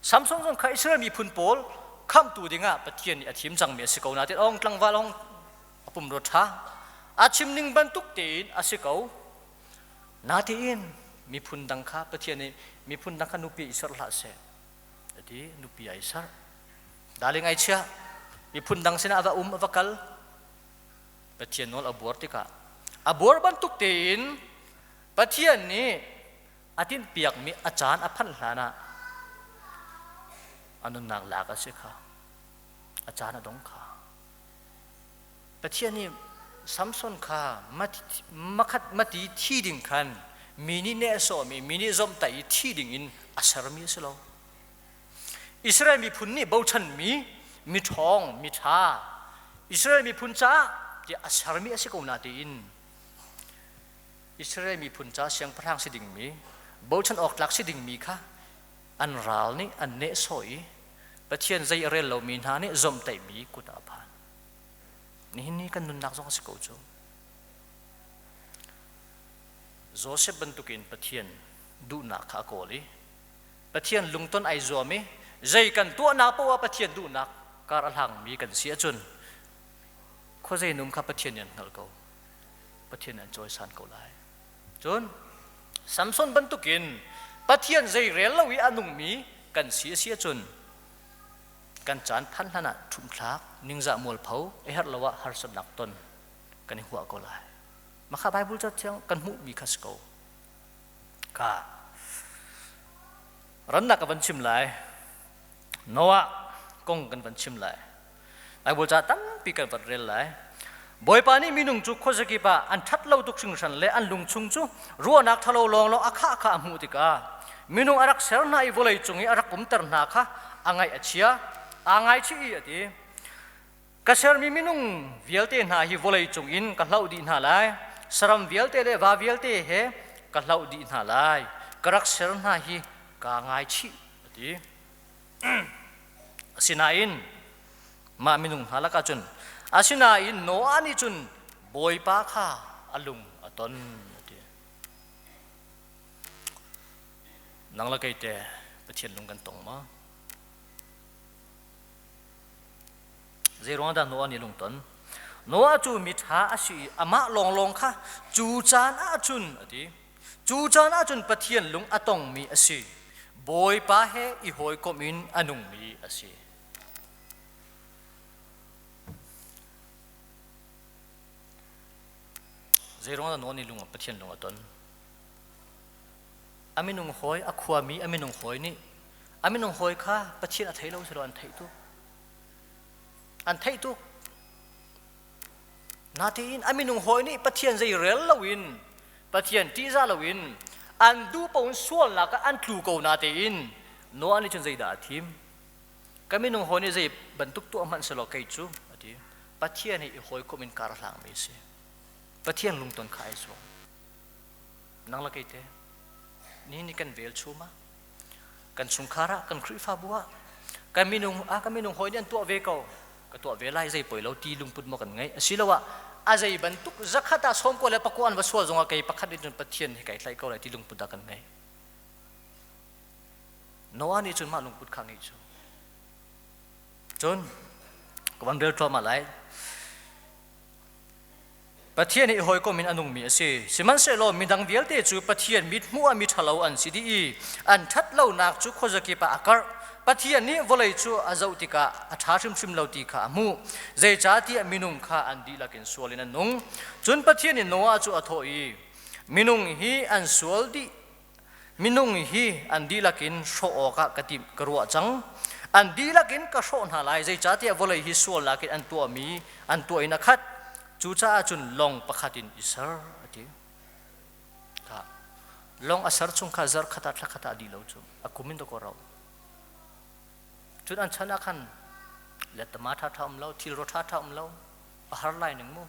Samson zong kha Israel miphun pawl khamhtu dingah Pathian nih a thim cangmi a si ko nain ong tlangval ong a pumrua ṭha a chim ning bantuk tein a si ko. Natein miphun dang kha Pathian nih miphun dang kha nupi i serh hlah seh a ti nupi ai serh. Darling ai chiah miphun dang sinah a va um a va kal Pathian nawl a buar tikah a buar bantuk tein Pathian nih a tinhpiakmi a caan a phanh hlanah a nunnak lak a si kha a caan a dong kha Pathian nih Samson kha makhat mati thi ding khan mi nih nehsawhmi mi nih zomhtaih i thi ding in a sermi a si lo Israel miphun nih bochanmi miṭhawng miṭha Israel miphun caah tiah a sermi a si ko natein Israel miphun ca siangpahrang si dingmi, bochan awk tlak si dingmi kha an ral nih an nehsawh i Pathian zei a rel lomi hna nih zomhtaihmi kut ah a phan. Nihin ni kan nunnak zong a si ko cu. Joseph bantukin Pathian duhnak kha a kawl i Pathian lungton ai zuam i zei kan tuahnak paoh ah Pathian duhnak Kar a hlangmi kan si ahcun khuazei num kha Pathian nih an hngalh ko. Pathian nih an cawisan ko lai. Cun Samson bantukin Pathian zei rel lo i a nungmi kan si a si ahcun kan caan phanh hlan ah ṭhumthlak, ningzah mualpho, a herh lo ah harsatnak ton kan i huah ko lai. Mah kha Bible ca thiang kan hmuhmi kha si ko. Ka rannak ka van chim lai. Noah kong kan van chim lai. Bible ca tampi kan van rel lai. Bawipa nih minung cu khuazakip ah an ṭhat lo tuk hringhran le an lungchung cu ruahnak ṭhalo lawnglawng a khah kha a hmuh tikah minung a rak ser hna i vawlei cung i a rak umter hna kha a ngaih a chia, aa ngaichih i a ti. Ka sermi minung vialte hna hi vawlei cung in ka hloh dih hna lai. Saram vialte le va vialte he ka hloh dih hna lai. Ka rak ser hna hi kaa ngaichih a ti. Asinain mah minung hna lakah cun asinain Noah nih cun Bawipa kha a lung a ton a ti. Nang le kei te Pathian lung kan tong maw? Zei ruang dah Noah nih lungton? Noah cu miṭha a si i amah lawnglawng kha cu caan ahcun a ti. Cu caan ahcun Pathian lung a tongmi a si. Bawipa he i hawikomh in a nungmi a si. Zei ruang dah Noah nih lung Pathian lung a ton? A minung hawi, a khuami a minung hawi nih a minung hawi kha Pathian a thei lo silo an theih tuk. An theih tuk. Natein a minung hawi nih Pathian zei rel loin Pathian ṭihzah loin an duh paoh in sualnak ah an tlu ko natein Noah nih cun zeidah a thim? Ka minung hawi nih zei bantuk tuah hmanh selaw kei cu a ti. Pathian he i hawikomh in kar a hlangmi a si. Pathian lungton kha ai zuam. Nang le kei te ni ni kan velchum ah kan chungkhar ah kan Khrihfabu ah kan minung ah kan minung hawi nih an tuah ve ko ka tuah ve lai zei poi lo ti lungput maw kan ngeih asiloah a zei bantuk zakhat ah sawm ko le pakua an va sual zongah kei pakhat in cun Pathian hi kai tlaih ko lai ti lungput dah kan ngeih Noah nih cun mah lungput kha ngeih cu cun ka van rel thluahmah lai Pathian i hawikom in a nungmi a si. Sihmanhsehlaw midang vialte cu Pathian mithmuh ah miṭhalo an si dih i an ṭhatlonak cu khuazakip ah a karh. Pathian nih vawlei cu a zoh tikah a ṭha hrimhrim lo ti kha a hmuh. Zeicahtiah minung kha an dihlak in sual in an nung. Cun Pathian nih Noah cu a thawh i, Minung hi an sual dih Minung hi an dihlak in hrawh awkah ka timh ka ruah cang. An dihlak in ka hrawh hna lai, zeicahtiah vawlei hi sualnak in an tuahmi an tuah in a khat. Cucaah cun lawng pakhat in i ser, a ti. Kha lawng a ser chung kha zarh khat ah thla khat ah a dih lo cu a kum in dawkaw rau. Cun an chan ah khan lettama ṭhaṭha um lo, thilro ṭhaṭha um lo, a har lai ning mu.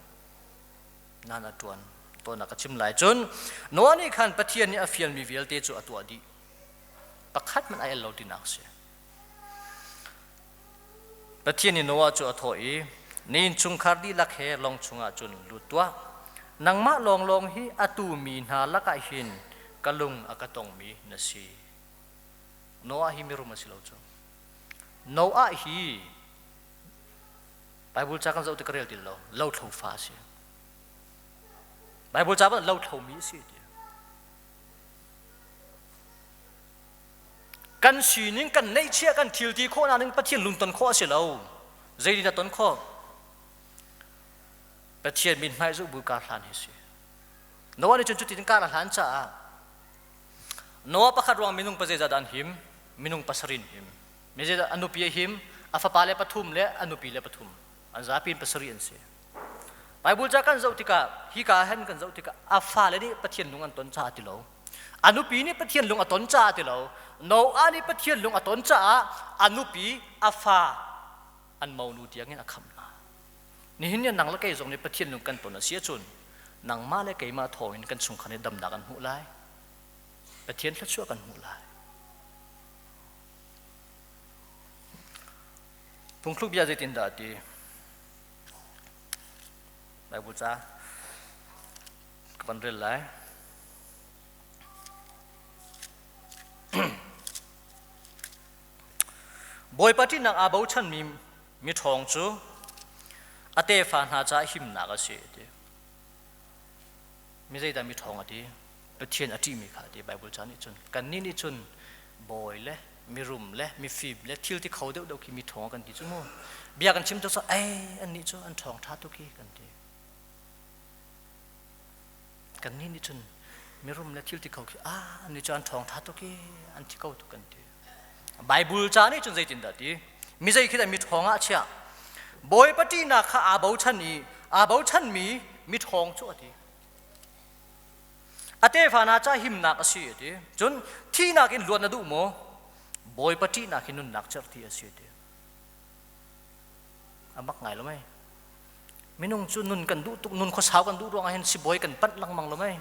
Nan a ṭuan tawn a ka chim lai. Cun Noah nih khan Pathian nih a fialmi vialte cu a tuah dih. Pakhat hmanh ai el lo tinak a si. Pathian nih Noah cu a thawh i, Na innchungkhar dihlak he lawng chungah cun lut tuah. Nangmah lawnglawng hi atu mi hna lakah hin ka lung a ka tongmi na si. Noah hi mirum a si lo cu. Noah hi Bible ca kan zoh tik rel ti lo, lothlo fa a si. Bible ca ban lothlo mi a si ti. Kan sining kan neihchiah kan thil ti khawh nain Pathian lungton khawh a si lo. Zeitin a ton khawh? Pathian min hmai zuh bu kar hlan hi si. Noah nih cun cutin kar a hlan caah Noah pakhat ruang minung pa zeizat an him? Minung pasarin him. Mi zeidah a nupi a him, a fapa le pathum le a nupi le pathum. An zapi in pasarih an si. Bible ca kan zoh tikah hika hen kan zoh tikah a fale nih Pathian lung an ton caah ti lo. A nupi nih Pathian lung a ton caah ti lo. Noah nih Pathian lung a ton caah a nupi, a fa an monu tiangin a khamh hna. Nihin ni nang le kei zong nih Pathian lung kan ton a si ahcun nangmah le keimah thawngin kan chungkhar nih damnak an hmuh lai. Pathian thluachuah kan hmuh lai. Phungthluk bia zeitindah a ti? Bible ca ka van rel lai. Bawipa ṭihnak aa bochanmi Miṭhawng cu a tefa hna caah himnak a si a ti. Mi zeidah miṭhawng a ti? Pathian a ṭihmi kha a ti Baibal ca nih cun. Kannih nih cun bawi le mirum le mifim le thil ti kho deuhdeuh khi miṭhawng kan ti cu mu. Bia kan chim tuk cu ei annih cu an ṭhawng ṭha tuk hi kan ti. Kannih nih cun mirum le thil ti kho khi ah annih cu an ṭhawng ṭha tuk i an thi ko tuk kan ti. Baibal ca nih cun zeitindah ti? Mi zei khi dah miṭhawng ah a chiah? Bawipa ṭihnak kha aa bochan i aa bochanmi miṭhawng cu a ti. A tefa hna ca himnak a si a ti. Cun thihnak in luat na duh maw? Bawipa ṭihnak hi nunnak cerhti a si a ti. A mak ngai lo mei? Minung cu nun kan duh tuk, nun khuasau kan duh ruangah hin sibawi kan panh lengmang lo mei?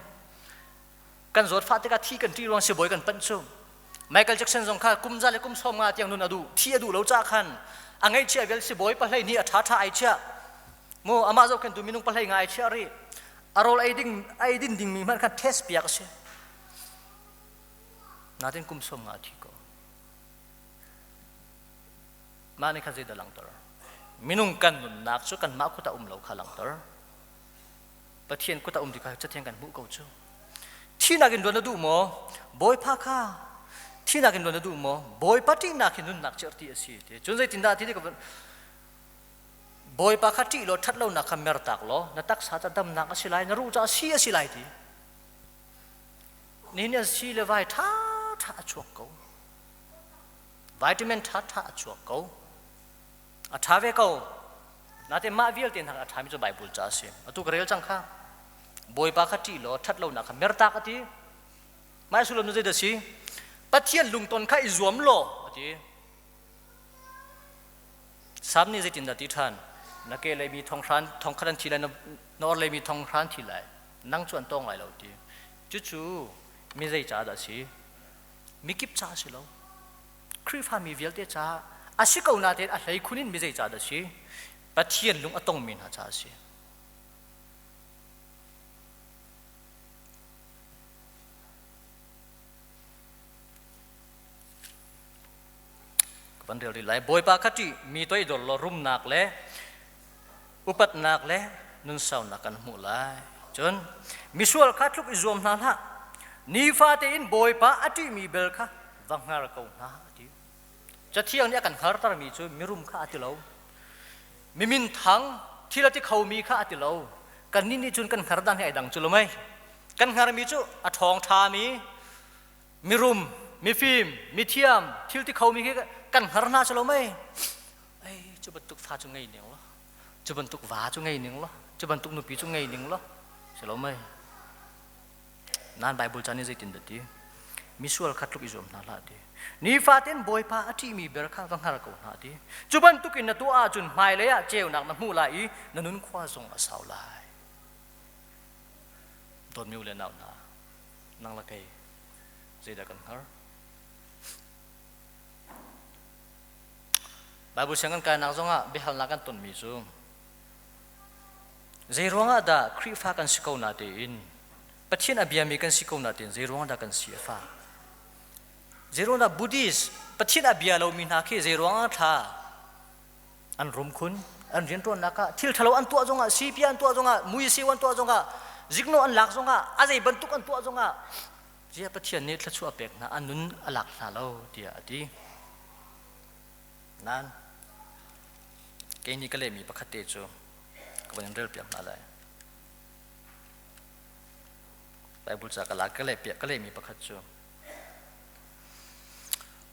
Kan zawtfah tikah thi kan ṭih ruang sibawi kan panh cu. Michael Jackson zong kha kum za le kum 50 tiang nun a duh, thi a duh lo caah khan a ngaihchia vial sibawi pahlei nih a ṭhaṭha ai chiah. Mu amah zohkhentu minung pahlei nga ai chiah rih. A rawl ei ding ei din dingmi hmanh khan test piak a si. Natin kum 50 a thi ko. Mah nih khan zeidah langhter? Minung kan nunnak cu kanmah kut ah um lo kha langhter. Pathian kut ah um ti kha Cathiang kan hmuh ko cu. Thihnak in luan na duh maw? Bawipa kha thihnak in luan na duh maw? Bawipa ṭihnak hi nunnak cerhti a si ti. Cun zeitindah ti ka Bawipa kha ṭih law ṭhat lonak kha mertak law na taksa ca damnak a si lai, na ruh ca si a si lai ti. Nihin ni si le vai ṭha ṭha a chuak ko. Vitamin ṭha ṭha a chuak ko. A ṭha ve ko. Natin mah vialte hna a ṭhami cu Baibal ca a si. Atu ka rel cang kha. Bawipa kha ṭih law ṭhat lonak kha mertak a ti. Mah sullam cu zeidah a si? Pathian lungton kha i zuam law a ti. Sam nih zeitindah ti ṭhan? Na ke lei mi thonghran thongkhat an thi lai, na or lei mi thonghran thi lai. Nang cu an tawng lai lo ti. Cucu mi zei ca dah a si? Mikip ca a si lo. Khrihfa mi vialte caah a si ko nain a hleikhun in mi zei ca dah a si? Pathian lung a tongmi hna caah a si. Ka van rel rih lai. Bawipa kha ṭih, mi toidor law rumnak le upatnak le nunsaunak kan hmuh lai. Cun misual kha tluk i zuam hna hlah. Nifate in Bawipa a ṭihmi bel kha va hngar ko hna a ti. Cathiang nih a kan hngartermi cu mirum kha a ti lo. Mi minthang thil a ti khomi kha a ti lo. Kannih nih cun kan hngar dan hi ai dang cu lo mei. Kan hngarmi cu a ṭhawng ṭhami, mirum, mifim, mithiam, thil ti khomi khi kan hngar hna cu lo mei. Ei, cu bantuk fa cu ngei ning law, cu bantuk va cu ngei ning law, cu bantuk nupi cu ngei ning law, si lo mei. Nan Bible ca nih zeitin dah ti? Misual kha tluk i zuam hna hlah ti. Nifatin Bawipa a ṭihmi ber kha va hngar ko hna ti. Cu bantukin na tuah ahcun hmailei ah ceunak na hmuh lai i na nun khua zong a sau lai. Dawtmi u le nau hna, nang le kei zeidah kan hngar? Bible siang kan kainak zongah biahalnak kan tonmi cu Zeiruang ah dah Khrihfa kan si ko na tein Pathian a biami kan si ko na tein zeiruang dah kan si a fah? Zeiruang dah Buddhist Pathian a bia lomi hna khi zeiruang ah thla an rum khun an rianṭuannak ah thil ṭhalo an tuah zongah sipia an tuah zongah muiseu an tuah zongah ziknawh an lak zongah a zei bantuk an tuah zongah ziah Pathian nih thluachuah a pek hna an nun a lak hna lo tiah a ti. Nain kei nih ka lehmi pakhat te cu ka van in relpiak hna lai. Bible ca ka lak ka lehpiak ka lehmi pakhat cu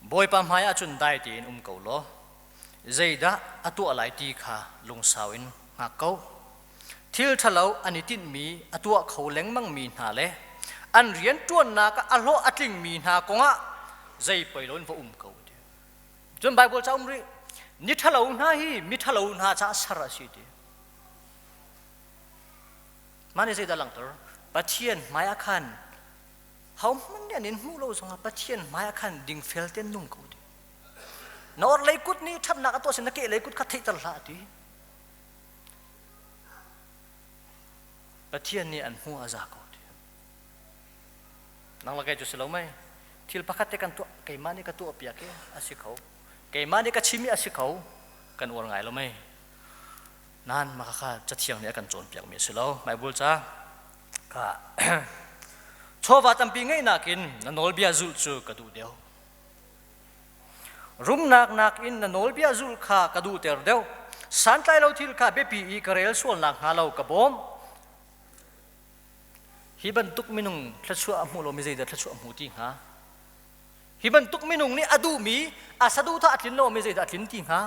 Bawipa hmai ah cun dai tein um ko law zeidah a tuah lai ti kha lungsau in hngak ko. Thil ṭhalo an i tinhmi a tuah kho lengmangmi hna le an rian ṭuannak ah a hlawh a tlingmi hna kongah zei poi lo in va um ko. Cun Baibal ca um rih. Ni ṭhalo hna hi mi ṭhalo hna caah ser a si ti. Mah nih zeidah langhter? Pathian hmai ah khan hohmanh nih an in hmuh lo zongah Pathian hmai ah khan dingfel tein nung ko ti. Na orhlei kut nih ṭhatnak a tuah sin na kehlei kut kha theihter hlah ti. Pathian nih an hmuh a za ko ti. Nang le kei cu si lo mei. Thil pakhat te kan tuah keimah nih ka tuah piak i a si kho. Keimah nih ka chim i a si kho. kan uar ngai lo mei. Nain mah kha cathiang nih a kan cawnpiakmi a si lo. Bible ca kha chawva tampi ngeihnak in na nawlbia zulh cu ka duh deuh. Rumnak nakin na nawlbia zulh kha ka duhter deuh. Santlai lo thil kha biapi i ka rel sual nakhnga lo ka bawm. Hi bantuk minung thluachuah a hmu lomi zeidah thluachuah a hmu ti hnga? Hi bantuk minung nih a duhmi a saduhthah a tlin lomi zeidah a tlin ti hnga?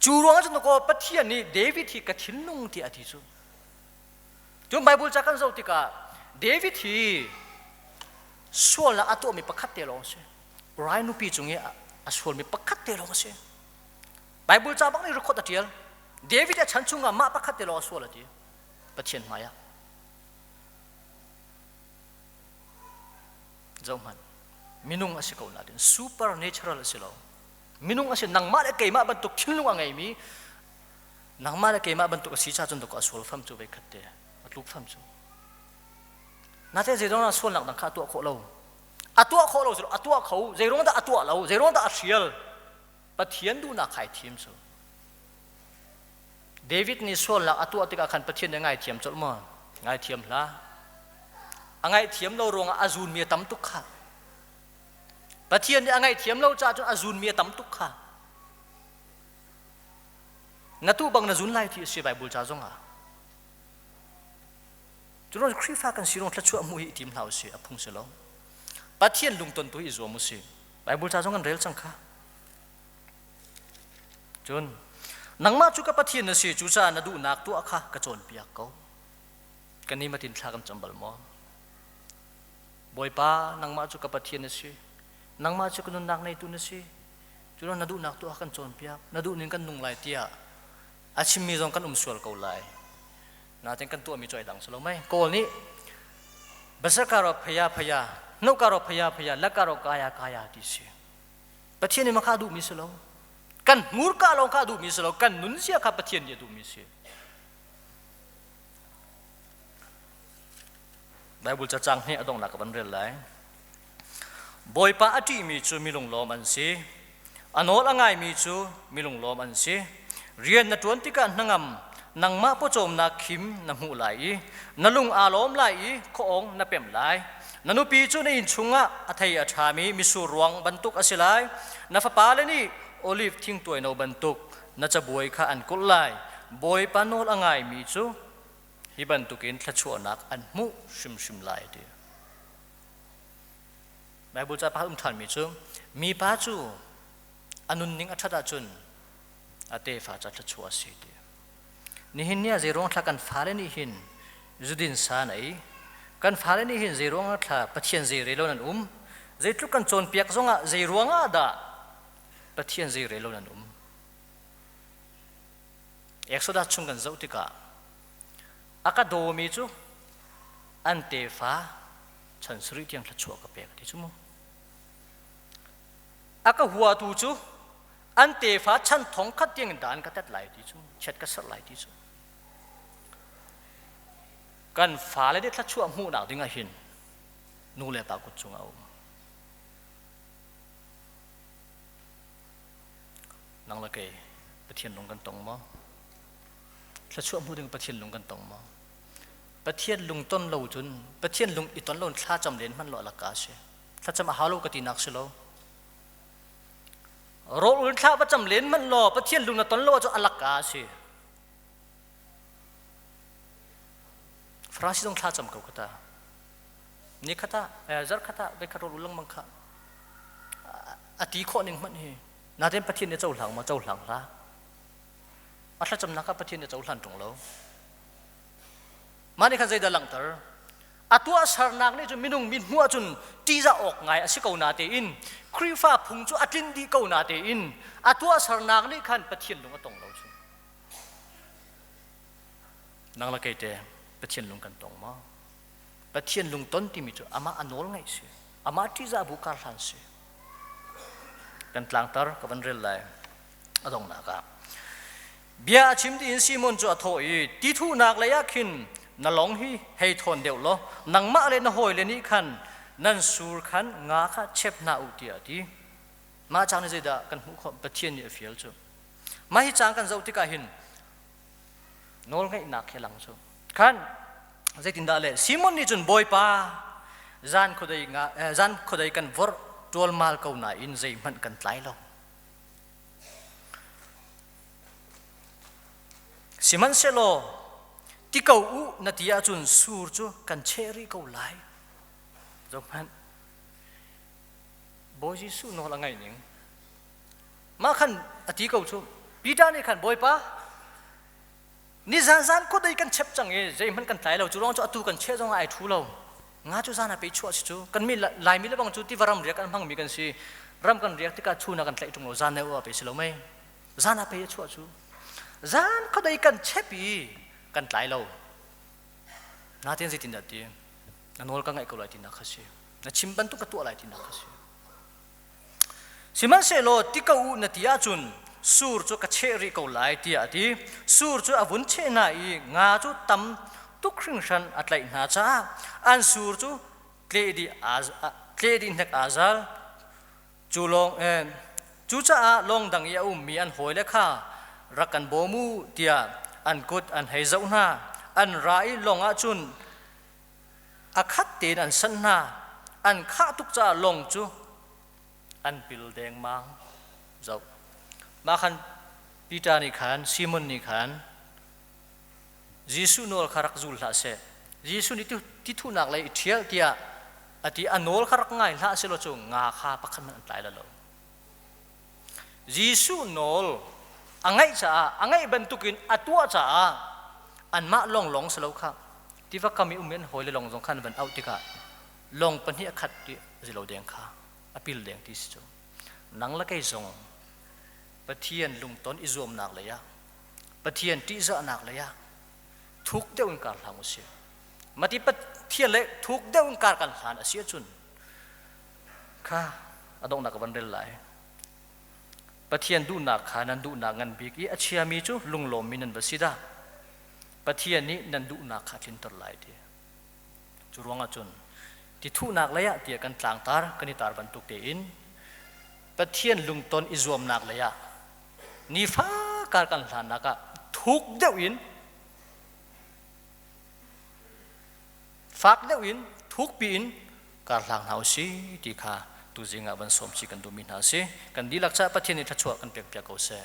Cu ruangah cun kaw Pathian nih David hi ka thinlung tiah a ti cu. Cun Bible ca kan zoh tikah David hi sualnak a tuahmi pakhat te lawng a si. Rai nupi cung i a sualmi pakhat te lawng a si. Bible ca bak nih record a ṭial. David a chan chungah mah pakhat te lawng a sual a ti. Pathian hmaiah. Zohhmanh. Minung a si ko nain supernatural a si lo. Minung a si nangmah le keimah bantuk thinlung a ngeimi nangmah le keimah bantuk a si cha cun a sual fam cu vei khat te a tluk fam cu. Nate zeidong na sualnak dang kha a tuah khawh lo. A tuah khawh lo a tuah kho zeiruang dah a tuah lo zeiruang dah a hrial Pathian duhnak kha ai thim cu. David nih sualnak a tuah tikah khan Pathian nih a ngaithiam colh maw? Ngaithiam hlah. A ngaihthiam lo ruangah a zunmi a tam tuk kha. Pathian nih a ngaihthiam lo caah cun a zunmi a tam tuk kha. Na tuh bang na zun lai ti a si Bible ca zongah. Cu Khrihfa kan si rong thluachuah hmuh hi i tim hlah usih a phung si lo. Pathian lungton tu hi i zuam usih. Bible ca zong kan rel cang kha. Cun nangmah cu ka Pathian na si cucaah na duhnak tuah kha ka cawnpiak ko. Kan ni matin thla kan cam bal maw? Bawipa nangmah cu ka Pathian na si. Nangmah cu ka nunnak neitu na si. Cu na duhnak tuah kan cawnpiak. Na duh ning kan nung lai tiah a chimmi zong kan um sual ko lai. Natin kan tuahmi cu ai dang si lo mei. Kawl nih basakaro phaya phaya, hnukaro phaya phaya, lakaro kaya kaya ti si. Pathian nih makha duhmi si lo. Kan hmurka lawng kha duhmi si lo. Kan nunzia kha Pathian nih a duhmi si. Bible cacang hi a donghnak ka van rel lai. Bawipa a ṭihmi cu mi lunglawm an si. A nawl a ngaimi cu mi lunglawm an si. Rian na ṭuan tikah hnangam nangmah pawcawmnak khim na hmuh lai i na lung aa lawm lai i khuaawng na pemh lai. Na nupi cu na inn chungah a thei a ṭhami mitsur ruang bantuk a si lai. Na fapale nih oliv thingtuai no bantuk na cabuai kha an kulh lai. Bawipa nawl a ngaimi cu hi bantukin thluachuahnak an hmuh hrimhrim lai ti. Bible ca pakhat um ṭhanmi cu mipa cu a nunning a ṭhat ahcun a tefa ca thluachuah a si ti. Nihin ni ah zeiruang thla kan fale nih hin zudin sa an ei, kan fale nih hin zeiruang ah thla Pathian zei rel lo nan um, zeitluk kan cawnpiak zongah zeiruang ah dah Pathian zei rel lo nan um. Exodus chung kan zoh tikah a ka dawmi cu an tefa chan sarih tiang thluachuah ka pek ti cu mu. A ka huatu cu an tefa chan thong khat tiang in dan ka tat lai ti cu chiat ka serh lai ti cu. Kan fale nih thluachuah hmuhnak ding ah hin nu le pa kut cungah a um. Nang le kei Pathian lung kan tong maw? Thluachuah hmu ding Pathian lung kan tong maw? Pathian lungton lo cun Pathian lung i ton lo thlacam len hmanh lo alaka a si. Thlacam a hau lo ka tinak si lo. Rawl ul thla va cam len hmanh law Pathian lung na ton lo ahcun alaka a si. Farasi zong thlacam ko kata. Ni khata zar khata ve khat rawl ul lengmang kha a ti khawh ning hmanh hi natin Pathian nih cohlang maw cohlang hlah. A thlacamnak ah Pathian nih cohlan ṭung lo. Mah nih khan zeidah langhter? A tuahsernak nih cun minung min hmuh ahcun ṭihzah awk ngai a si ko natein Khrihfa phung cu a tlinh dih ko natein a tuahsernak nih khan Pathian lung a tong lo cu. Nang le kei te Pathian lung kan tong maw? Pathian lungton timi cu amah a nawl ngaih si. Amah ṭihzah bu kar hlan si. Kan tlangtar ka van rel lai. A donghnak ah Bia a chim tiin Simon cu a thawh i ti thuhnak lei ah khin na lawng hi hei thawn deuh law nangmah le na hawile nih khan nan sur khan nga kha chep hna u tiah a ti. Mah cang nih zeidah kan hmuh khawh? Pathian nih a fial cu. Mah hi caang kan zoh tikah hin nawlngaihnak he lang cu. Khan zeitindah le Simon nih cun Bawipa zan khuadei nga zan khuadei kan vorh ṭualmal ko nain zeihmanh kan tlai lo. Sihmanhsehlaw ti ko u na ti ahcun sur cu kan cheh rih ko lai. Zohhmanh. Bawi Jesuh nawl a ngaih ning. Mah khan a ti ko cu. Peter nih khan Bawipa nizan zan khuadei kan chep cang i zeihmanh kan tlai lo cu ruang cu atu kan cheh zong ah ai ṭhu lo. Nga cu zan ah pei chuah si cu. Kan mi Laimi le bang cu tiva ram riak an hmangmi kan si. Ram kan riak tikah chun ah kan tlaih ṭung lo zan ah pei si lo mei. Zan ah pei a chuah cu. Zan khuadei kan chep i kan tlai lo. Natin zeitindah ti? Na nawl ka ngaih ko lai tinak kha si. Na chim bantuk ka tuah lai tinak kha si. Sihmanhsehlaw ti ko u na ti ahcun sur cu ka cheh rih ko lai tiah a ti. Sur cu a vun cheh hna i nga cu tam tuk hringhran a tlaih hna caah an sur cu tleh dih tleh dih hnek aa zal. Cu lawng cucaah lawng dang i a ummi an hawile kha rak kan bawm u tiah an kut an hei zoh hna. An ra i lawng ah cun a khat tein an sanh hna. An khah tuk caah lawng cu an pil dengmang. Zoh. Mah khan Peter nih khan Simon nih khan Jesuh nawl kha rak zul hlah seh. Jesuh nih ti thuhnak lei i ṭhial tiah a ti a nawl kha rak ngai hlah selaw cu nga kha pakhat hmanh an tlai lo. Jesuh nawl a ngaih caah a ngaih bantukin a tuah caah anmah lawnglawng si lo kha tiva kam i um in hawile lawng zong khan van auh tikah lawng pahnih a khat ti zilo deng kha a pil deng ti si cu nang le kei zong Pathian lungton i zuamnak lei ah Pathian ṭihzahnak lei ah thuk deuh in kar hlang usih. Mati Pathian le thuk deuh in kar kan hlan a si ahcun kha a donghnak ka van rel lai. Pathian duhnak kha nan duhnak ngan bik i a chiami cu lunglawmmi nan va si dah. Pathian nih nan duhnak kha tlinter lai ti. Cu ruangah cun ti thuhnak lei ah tiah kan tlangtar kan i tar bantuk tein Pathian lungton i zuamnak lei ah nifa kar kan hlannak ah thuk deuh in fak deuh in thukpi in kar hlang hna usih ti kha tuzing ah van sawm chih kan duhmi hna a si. Kan dihlak caah Pathian nih thluachuah kan pek piak ko seh.